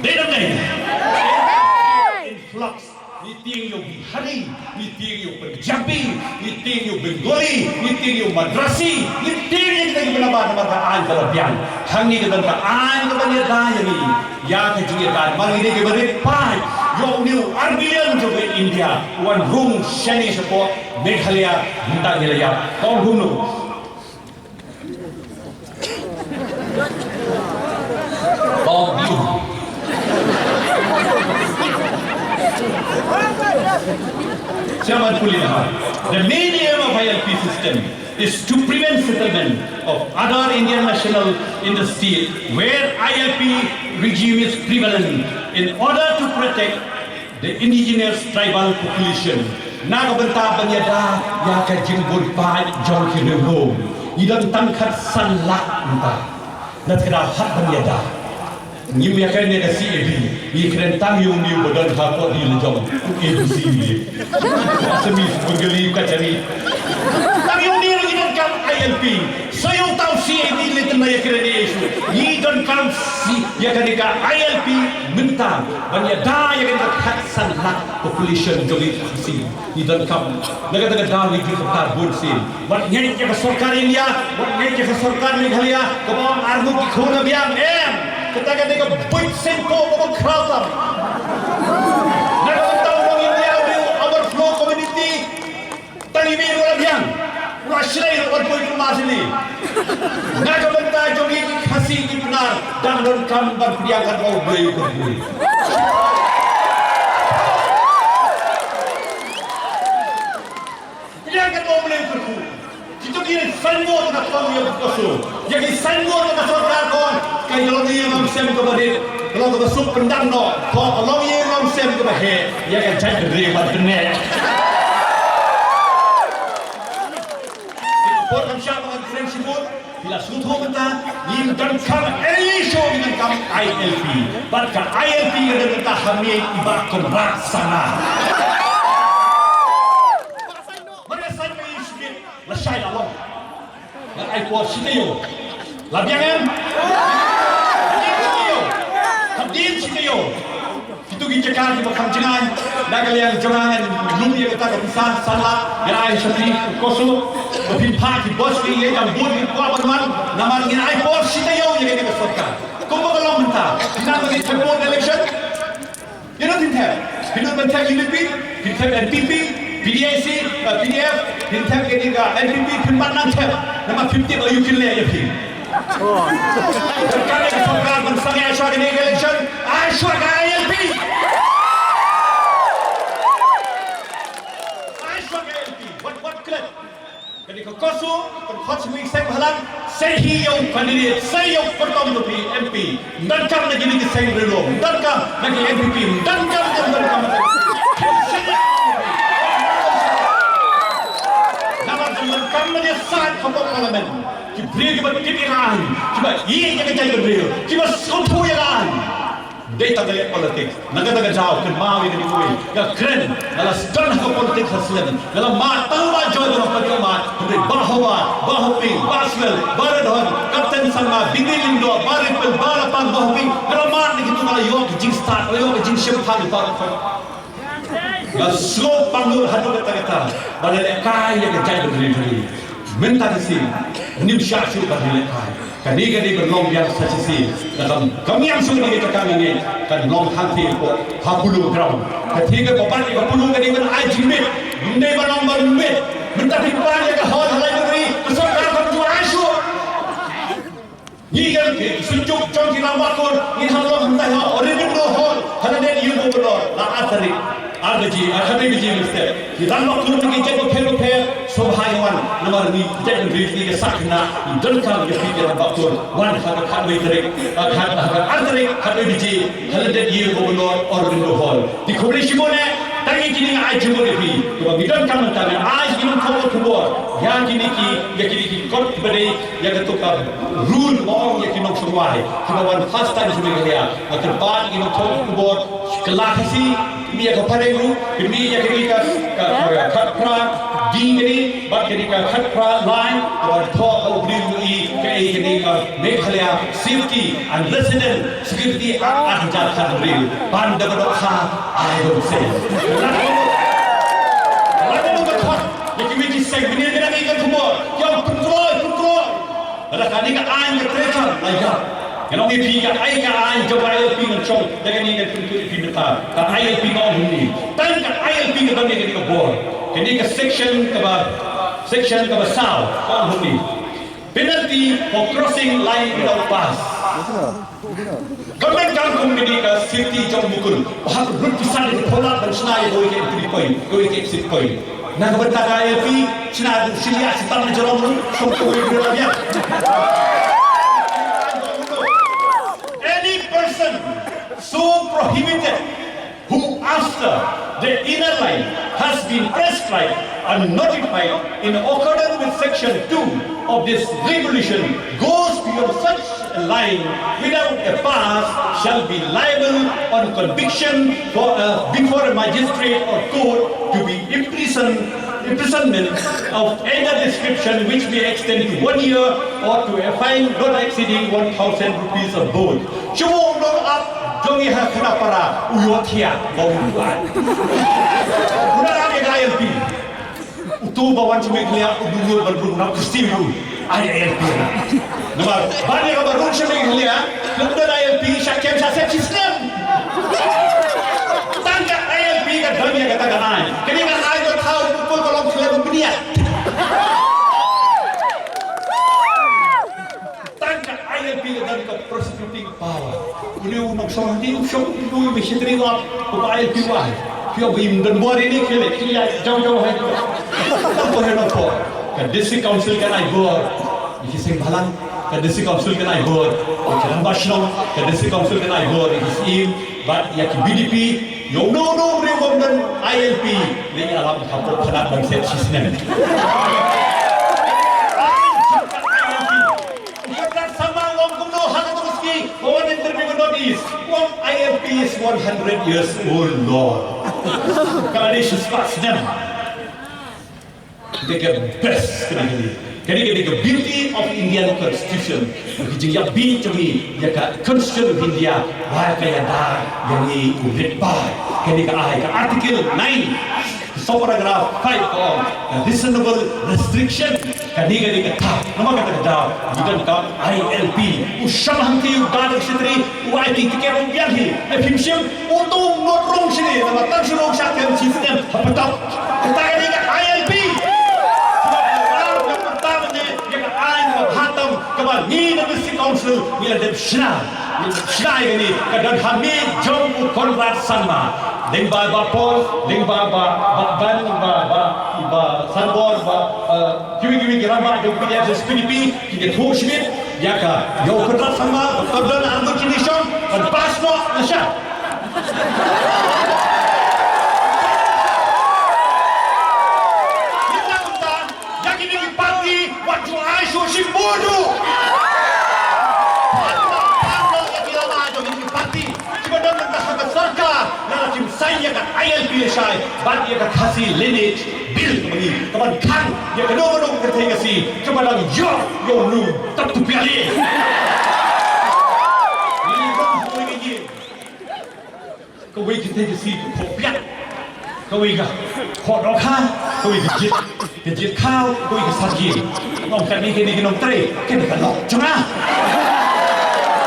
Dei dang dei. Influx. Ngi tieng ïa u Bihari, ngi tieng ïa u Punjabi, ngi tieng ïa u Bengali, ngi tieng ïa u Madrasi, ngi tieng ïa kita kiba nabar namar ka aiñ ka la biang. Hangne ka don ka aiñ kaba ïada ïa ngi ïa ka jingïada namar ngi dei kiba rit paid ïa une u ar billion jong ka India u wan rung shane shapoh Meghalaya. Mynta ngi la ïap. Kong Hunu. Bob Dylan. Chairman Pulin Hall. The main aim of I L P system is to prevent settlement of other Indian national in the state where I L P regime is prevalent in order to protect the indigenous tribal population. Na ka bynta ban ïada ïa ka jingbun paid jong ki riewlum. Ngi don tang khatsan lak mynta. Na ka daw hap ban ïada. Ngim ïakren ïa ka C A D. Ngi kren tang ïa une uba don ha kot ri la jong u A B C. Assamese, Bengali, Kachari. Tang ïa une ruh ngi donkam I L P. Sa ïa uta u C A D lei tang ïakren ïa issue. Ngi donkam ïa kane ka I L P mynta ban ïada ïa kane ka khatsan lak population jong ngi. Ngi donkam na kata ka daw ngi ju kyntat bun sien. Wat ngeit ïa ka sorkar India, wat ngeit ïa ka sorkar Meghalaya kaba ong arngut ki khun la biang, em. Kata ka dei ka buit sengko kaba khraw tam. Na ka bynta u nong India u dei u overflow community. Tang i mei ruh la biang. U la shlei ruh wat buit kumne sini. Na ka bynta jong ngi ki Khasi ki Pnar dang donkam ban pdiang katba U Blei u kyrkhu. Pdiang katba U Blei u kyrkhu. Kito ki signboard na kong ïa ka suk. Ïa ki signboard na ka sorkar kong. Ka long ïa ngam sem kaba rit. Ka long kaba suk pyndam noh. Ka long ïa ngam Sem kaba heh ïa ka jaitbynriew bad bneng. Por kam shah ba ngan kren shibun, phi la sngewthuh mynta, ngim donkam ei ei shuh, ngim donkam I L P. Bad ka I L P ka dei mynta ha miej i Bah Conrad Sangma. Mar ïa saiñ ba i shakri lashai la long. Ngan ai por shi taïew. La biang em? Hadien shi taïew. Hadien shi taïew. Kito ki jaka kiba kham jngai na ka liang jong nga, ngan lum ïa kata ka pisa san lak, ngan ai sha phi, u COSO, ba phin phah ki bus ki ïa jam bun ki kwah ban wan. Namar ngan ai por shi taïew ïa kane ka sorkar. Kumba ka long mynta, phi nang ba ngin thep election. Ïa no phin thep? Phin nud ban thep U D P, phin thep N P P, P D I C, eh, P D F, phin thep kane ka N P P, phin mat nang thep. Namar phin tip ba u kin leh ïa phi. Ka dei ka sorkar ban sangeh shuwa kane ka election, ai shuwa ka I L P. Ai shuwa ka I L P. Wat, wat klet. Kane ka COSO kan khot sha ïing seng bhalang, sei hi ïa u candidate, sei ïa u kyrtong jong phi M P. Ym donkam na kine ki seng ri lum, ym donkam na ki N P P, ym donkam, ym donkam na ki. Namar ym donkam na ki sat hapoh Parliament. Ki briew kiba tip ïa ka aiñ, kiba ïeit ïa ka jaitbynriew, kiba sngewthuh ïa ka aiñ. Dei tang ka leh politics. Na kata ka daw kynmaw ïa kane kawei. Nga kren, nga la sdang ha ka politics ha Slem. Nga la mad tang Bah Joy Barom Padiaw Mad, hynrei Bah Howard, Bah Hoping, Bah Swell, Bah Redhorn, Captain Sangma, Bidin Lyngdoh, Bah Ripple, Bah Lapang, Bah Hoping. Nga la mad na kito, nga la ïoh ka jingstad, nga la ïoh ka jingshemphang baroh. Nga sngew pangnud haduh katta katta ba la lehkai ïa ka jaitbynriew jong ngi. Mynta ka sngi ngim shah shuh ban lehkai. Kane ka dei ban long biang sa shisien. Lada kam, kam biang shuh kane ka jaka, ngi kan long hangtei hapoh ha Polo Ground. Ka thik kaba bad ïa ka Polo ka dei ban ai jingmit. Ym dei ban long ban mit. Mynta phi pan ïa ka hall ha Library, ka sorkar kam ju ai shuh. Ngi ïa ki synjuk jong ki rangbah kur, ngin hap long hangtai ha Aurobindo Hall, ha lade ïing u Governor, la ar tarik, ar baje, ar khatlai baje mynstep. Ki rangbah kur na ki jait bapher bapher, sngewbha ïa wan, namar ngi jait bynriew ngi ïa sah khynnah, ngi donkam ïa phi ki rangbah kur, wan ha ka khatlai tarik, ha ka, ha ka ar tarik, khatlai baje, ha lade ïing u Governor, Aurobindo Hall. Te khublei shibun eh, tang ïa kine nga ai jingmut ïa phi. Kaba ngi donkam mynta ngan ai ïa ki nongthoh khubor ïa kine ki, ïa kine ki kot kiba dei ïa kato ka rule ba ong ïa ki nongshong wai kiba wan first time sha Meghalaya. Nga kyrpad ïa ki nongthoh khubor kylla Khasi, pynmih ïa ka phareng ruh, pynmih ïa kane ka, ka, ka khatphra D kane bad kane ka khatphra lai, kaba thoh ha u briew ruh ïa kaei kane ka Meghalaya Safety and Resident Security Act ar hajar khathynriew, ban da ka dohkha, I don't say. Lada ka dohkha, lada ka dohkha, ïa kiwei ki seng, mynnin ka dang ïa ka khubor, ki ong pynkroi, pynkroi. Lada kane ka aiñ ka trei than, la ïap. Ngan ong ïa phi, ka ai ka aiñ jong ka I L P ngan shong, da kane ngan pynkut ïa phi mynta. Ka I L P ka ong kumne. Tang ka I L P ka don ïa kane ka bor. Kane ka section kaba, section kaba saw, ka ong kumne. Penalty for crossing line without pass. Government kam kum kane ka safety jong u mukul. Ba hap lut pisa da ki phola ban shna ïa kawei ka entry point, kawei ka exit point. Na ka bynta ka I L P, shna da u shiliah shitom na jrong ruh, shong kawei ruh la biang. Any person so prohibited who, after the inner line has been prescribed and notified in accordance with Section two of this regulation, goes beyond such a line without a pass shall be liable on conviction for a, before a magistrate or court to be imprisoned, imprisonment of any description which may extend to one year or to a fine not exceeding one thousand rupees or both. Shu u nongap jong ngi ha Khanapara u ïohthiah ba u buaid. U nongap ïa ka I L P. Uto uba wan sha Meghalaya u dei ban rung na Khasi u ai I L P. Namar ban ïa kaba rung sha Meghalaya, lada don I L P sha kem sha sep shisnem. Tang ka I L P ka don ïa kata ka aiñ. Kane ka aiñ ka thaw u pul ka long khlem bniat. Tang ka I L P ka don ka prosecuting power. Une u nongshong hangne u shong u dei u missionary, u ap u ba I L P wai. Phi ong ba im don bor ïa kine, kine ïa jaw jaw hai. Nongpor ïa nongpor. Ka District Council kan ai bor ïa ki seng bhalang. Ka District Council kan ai bor ïa ki rangbah shnong. Ka District Council kan ai bor ïa ki syiem. Bad ïa ki V D P. Ïa uno uno u briew u bym don I L P, leit ïalam ha pop pynat ban set shisnem. U Conrad Sangma u ong kumno ha kata ka sngi, u wan interview ka North East, u ong I L P is one hundred years old law. Ka la dei shispah snem. Kane ka best kane kane. Kane kane ka beauty of Indian Constitution. Ki jingïabih jong ngi ïa ka Constitution of India. Ba ka ïada ïa ngi u rit ba. Kane ka ai ka Article nine, sub paragraph five ka ong, reasonable restriction. Kane kane ka tha. Namar kata ka daw ngi donkam I L P. U Shyam Hangtie u da da ka shatri. U ai ki tiket u biang hi, lada phim shim, u tu ngut rung shini, namar tang shu rung shah kem shi snem, ha patap. Kata ka dei ka I L P. Kata ka dei ka ai ka bha tam, kaba ngi na District Council, ngi la dep shna. Ngi la dep shna ïa kane, ka don ha mih jong u Conrad Sangma. Lyngba Bah Paul, lyngba Bah, Bah Ban, Bah, Bah, Bah Sanbor, Bah, eh, kiwei kiwei ki rangbah jong P D F, P D P, ki ïathuh shibit ïa ka, ïa u Conrad Sangma, Doctor Don Arngut Chinishong, ban pass noh na sha. Ïa kata, ïa kine ki party, wat ju ai shuh shim bun ruh. Ïa kine ki party, kiba don mynta ha ka sorkar, lada kim saiñ ïa ka I L P lashai, bad ïa ka Khasi Lineage Bill kaba ngi, kaban khang ïa kano kano ka kynthei Khasi kaba dang ïoh ïa u nongtap tu piali. Ngi ïa kawei ka kynthei Khasi ka khohpiat, kawei ka khohdohkha, kawei ka jied, ka jied khaw, kawei ka sarjin. Nong kane kine ki nongtrei, kane ka lok jong nga.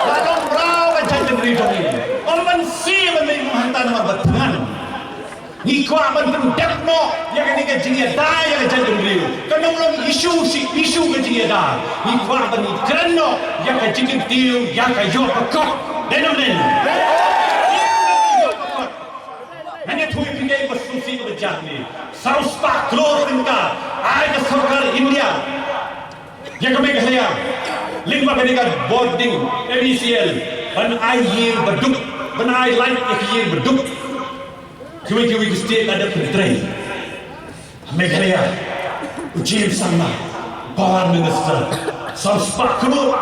Ba long mraw ka jaitbynriew jong ngi. Ym ban siew ban leit hangta namar ba thngan. Ngi kwah ban pyndep noh ïa kane ka jingïada ïa ka jaitbynriew. Kan ym long issue shi issue ka jingïada. Ngi kwah ban kren noh ïa ka jingkyntiew ïa ka ïoh ka kot. Dei ne ym dei? Ngan ïathuh ïa phi kaei ba sngewsih kaba jia hangne. Saw spah klur tyngka ai ka sorkar India ïa ka Meghalaya lyngba kane ka board ding M E C L ban ai ïing baduk, ban ai light ïa ka ïing baduk. Kiwei kiwei ki state la dep pyntrei. Meghalaya, u James Sangma, Power Minister, saw spah klur.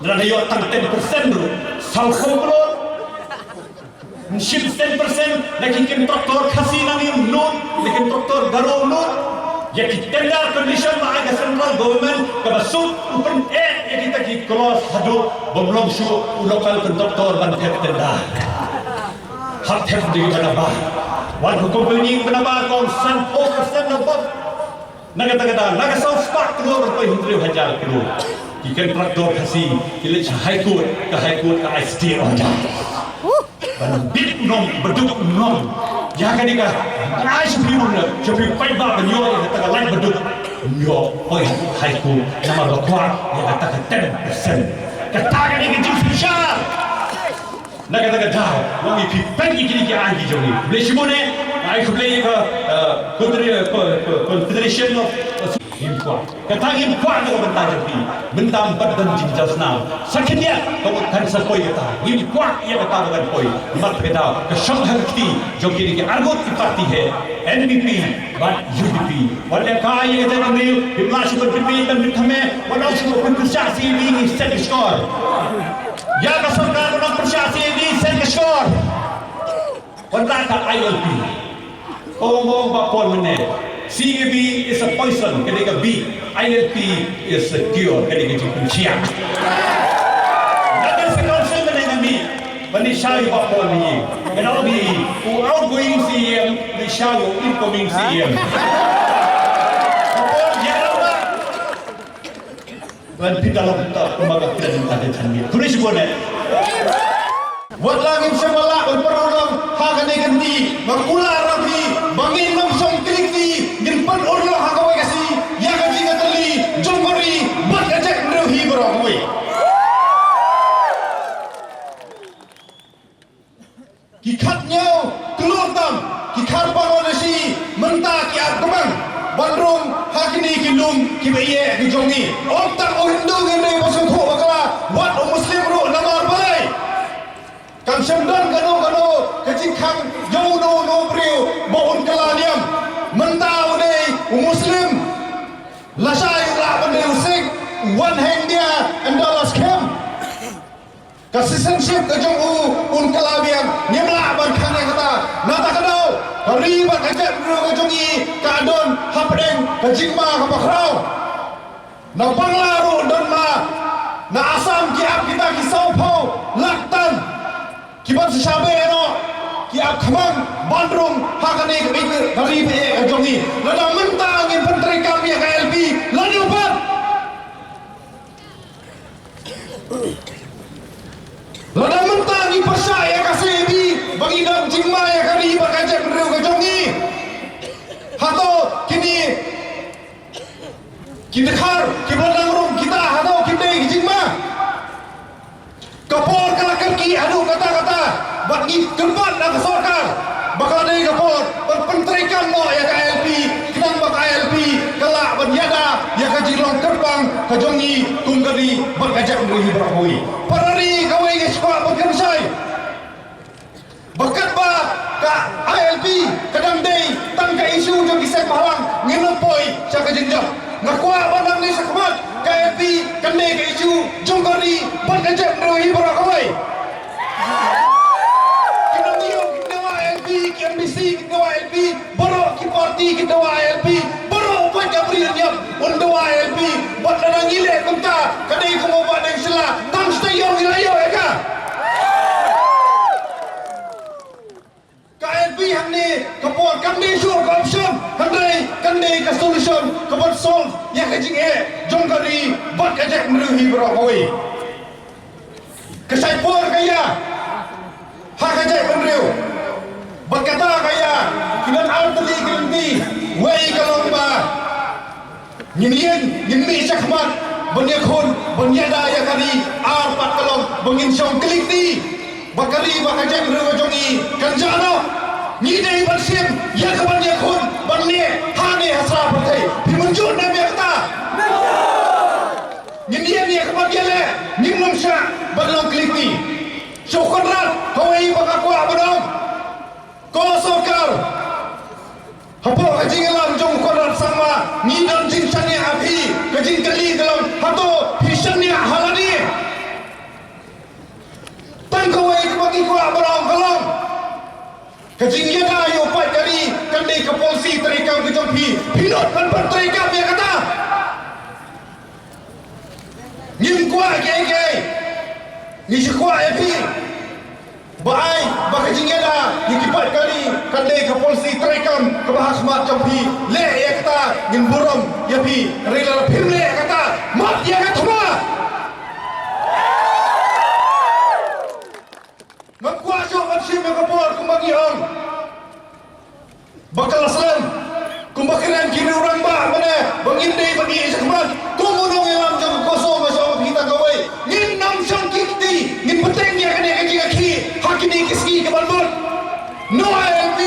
Lada ïoh tang ten percent ruh, saw phew klur. Shim ten percent na ki contractor Khasi nangne nud, na ki contractor Garo nud. Ïa ki tender condition ba ai ka central government kaba suk u pyneh ïa kita ki clause haduh bym long shuh u local contractor ban thep tender. Hap thep da kiba nabar. Wat ka company ba nabar kong sanphew percent na bok. Na kata kata, na ka saw spah klur poi hynriew hajar klur. Ki contractor Khasi ki leit sha High Court, ka High Court ka ai stay order. Ban bit u nong baduk u nong. Ïa kane ka ai sha phi nong na, sha phi paidbah ban ïoh ïa kata ka light baduk. Ym ïoh poi High Court namar ba kwah ïa kata ka ten percent. Kata kane ka jingsynshar. Na kata ka daw, nga ong ïa phi, peit ïa kine ki aiñ ki jong ngi. Khublei shibun eh, nga ai khublei ïa ka, eh, Confeder-, eh, Confederation of, eh, ngim kwah. Kata ngim kwah na ka bynta jong phi. Mynta ym pat don jingjia snam. Sa khyndiat ka mut kan sa poi kata. Ngim kwah ïa kata ba kan poi. Namar kata ka daw, ka shong ha ka kti jong kine ki arngut ki party hi, N P P bad U D P. Wat lehkai ïa ka jaitbynriew, phim lah shuh ban pynmih ban pynthame, wat ong shuh ban pynpyrshah C A B, ngi set ka shkor. Ïa ka sorkar ban pynpyrshah C A B, set ka shkor. Wat lehkai I L P. Ong ong Bah Paul mynne, C A B is a poison, ka dei ka bieit, I L P is a cure, ka dei ka jingpynshiah. Nga dang sa council mynne nga mih ban ïa shaw ïa Bah Paul mynne. Nga ong ïa u outgoing C E M, ïa shaw ïa u incoming C E M. Bah Paul, ïa, Ban pynda long ta kumba ka kren ta ka jingmut. Khublei shibun eh. Wat la ngin shem la ban pynurlong ha kane ka kti, ba kular ïa phi ba ngin ym shong klik kti, ngin pynurlong ha kawei ka sngi ïa ka jingïatylli jong ka ri bad ka jaitbynriew hi baroh kawei. Ki khatñiew klur tam ki kharpang Bangladeshi mynta ki ap kmang ban rung ha kine ki lum kiba ïeh ki jong ngi. Ym tang u Hindu ngi dei ba sngewthuh bakla, wat u Muslim ruh namar balei? Kan shem don kano kano ka khang ïa uno uno u briew ba un kylla niam. Mynta u dei u Muslim, lashai u lah ban dei u Sikh, u wan ha India ynda la skhem. Ka citizenship ka jong u un kylla biang, ngim lah ban khang ïa kata. Nangta ka daw, ka ri bad ka jaitbynriew ka jong ngi ka don hapdeng ka jingma kaba khraw. Na Bangla ruh don ma, na Assam ki ap kita ki sawphew lak tan. Ki ban sa shah beh noh, ki ap khmang ban rung ha kane ka ri, ka ri baieit ka jong ngi. Lada mynta ngin pyntreikam ïa ka I L P, lano pat? Lada mynta ngi pyrshah ïa ka C A B ba ngi don jingma ïa ka ri bad ka jaitbynriew ka jong ngi, hato kine ki dkhar kiba nang rung kita, hato kim dei ki jingma? Ka por ka la kyrkieh haduh katta katta bad ngi kyrpad na ka sorkar ba ka la dei ka por ban pyntreikam noh ïa ka I L P, khnang ba ka I L P ka lah ban ïada ïa ka jinglong kyrpang ka jong ngi kum ka ri bad ka jaitbynriew hi baroh kawei. Para ri, kawei nga sngewkwah ban kren shai ba katba ka I L P ka dang dei tang ka issue jong ki seng bhalang, ngin ym poi sha ka jingjop. Nga kwah ba nangne shakhmat ka I L P kan dei ka issue jong ka ri bad ka jaitbynriew hi baroh kawei. Ki nongïalam kin dawa I L P, ki M D C kin dawa I L P, baroh ki party kin dawa I L P, baroh uwei ka briew un ïap un dawa I L P. Bad lada ngi leh kumta, ka dei kum u Bahdeng Shylla, tang sha taïew ngi la ïoh ïa ka. Ka I L P hangne ka por kam dei shuh ka option, hynrei kan dei ka solution kaban solve ïa ka jingeh jong ka ri bad ka jaitbynriew hi baroh kawei. Ka shai por ka ïa ha ka jaitbynriew. Bad kata ka ïa ki don ar tylli ki lynti, wei ka long ba ngin ïeng, ngin mih shakhmat ban ïakhun, ban ïada ïa ka ri. Ar pat ka long ba ngin shong klik kti ba ka ri bad ka jaitbynriew ka jong ngi kan jah noh. Ngi dei ban shim ïa ka ban ïakhun ban neh ha ne ha sla pyrthei. Phi mynjur ne em ïa kata? Ngin ïeng ïa ka ban ïaleh, ngim long shah ban long klik kti. Sha u Conrad kawei ba nga kwah ban ong. Ko sorkar, hapoh ka jingïalam jong u Conrad Sangma, ngi don jingshaniah ha phi, ka jingkylli ka long, hato phi shaniah ha lade? Tang kawei kaba ngi kwah ban ong ka long, ka jingïada ïa u paidbah ka ri kan dei ka polisi treikam ka jong phi. Phi nud ban pyntreikam ïa kata? Ngim kwah kiei kiei. Ngi shu kwah ïa phi ba ai ba ka jingïada ïa ki paidbah ka ri kan dei ka polisi treikam kaba ha khmat jong phi. Leh ïa kata, ngin burom ïa phi. Hynrei lada phim leh ïa kata, mad ïa ka thma. Ngam kwah shuh ban shim ïa ka por kumba ngi ong ba ka la slem. Kumba kren ki riew rangbah mynne ba ngin dei ban ïeh shakhmat. Kum u nongïalam jong ka CoMSO nga shu ong ïa phi tang kawei, ngin ym shong kti, ngin bteng ïa kane ka jingïakhih ha kine ki sngi kiban bud. No I L P,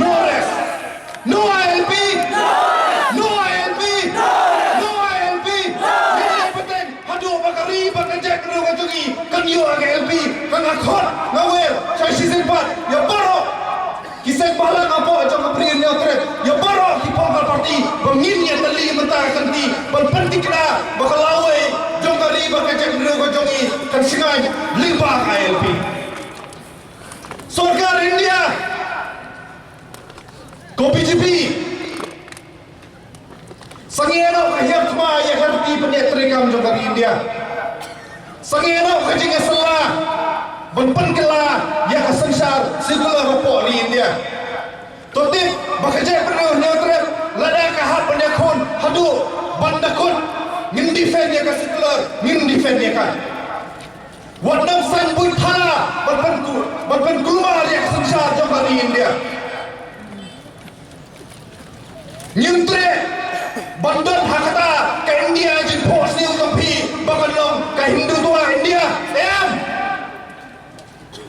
no rest. No I L P, no I L P, no I L P. Ngin ïa bteng haduh ba ka ri bad ka jaitbynriew ka jong ngi kan ïoh ïa ka I L P. Kan, nga khot, nga wer sha shisien pat ïa baroh ki seng bhalang hapoh jong ka Bri Hynñiewtrep, ïa baroh ki political party ba ngin ïa tylli mynta ka kynti ban pynthikna ba ka lawei jong ka ri bad ka jaitbynriew ka jong ngi kan shngaiñ lyngba ka I L P. Sorkar India, ko B J P, sangeh noh ka hiar thma ïa ka riti pynïaid treikam jong ka ri India. Sangeh noh ka jingïasylla ban pynkylla ïa ka synshar sekular hapoh ri India. To tip ba ka jaitbynriew Hynñiewtrep lada ka hap ban ïakhun haduh ban da kut, ngin defend ïa ka sekular, ngin defend ïa ka. Wat nang saiñ buit thala ban pynku-, ban pynkulmar ïa ka synshar jong ka ri India. Ngim treh ban don ha kata ka India jingphohsniew jong phi ba kan long ka Hindutva India. Em.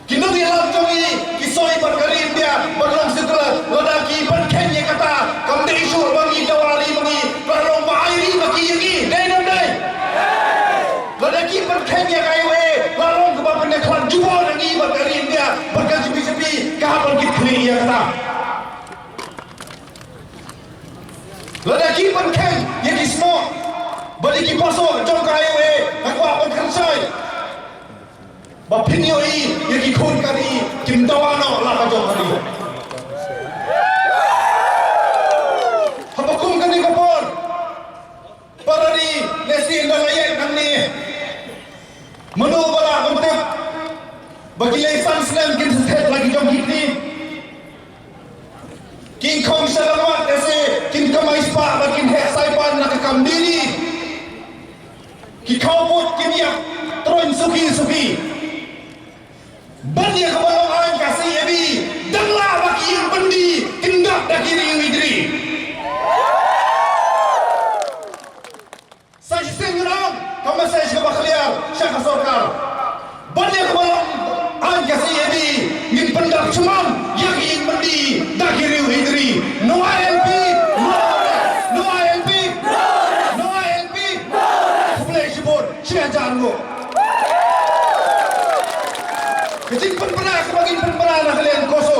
Ki nongïalam jong ngi ki soi ban ka ri India ban long sekular, lada ki ban kheiñ ïa kata kam dei shuh ba ngi dawa ri ba ngi, ka long ba ai ri ba ki ïa ngi, dei ne ym dei? Lada ki ban kheiñ ïa ka I O A, la long kaba pynïakhlad jubor ïa ngi bad ka ri India, bad ka B J P ka hap ban Lada ki pynkheiñ ïa ki snoh bad ïa ki pasoh jong ka highway, nga kwah ban kren shai ba phin ïohi ïa ki khun ka ri kim dawa noh la ka jong ka ri. Haba kum kane ka por, para ri, lehse ynda la ïaid nangne, mano ba lah ban tip ba ki lei san snem kin sa thet la ki jong ki kti. Kin khong sha lawat, lehse kin kamai spah bad kin heh saipan na ka kam dini. Ki khawput kin ïap troiñ suki suki. Ban ïa kaba long aiñ ka C A B, dang lah ba ki ïing byndi kin dap da ki riewidri. Sa shisien ngan ong ka message kaba clear sha ka sorkar. Ban ïa kaba long aiñ ka C A B, ngin pyndap shymmam ïa ki ïing byndi da ki riewidri. No I L P, no rest. No I L P, no I L P. Khublei shibun, shi hajar nguh. Ka jingpynbna kaba ngin pynbna na ka liang CoMSO.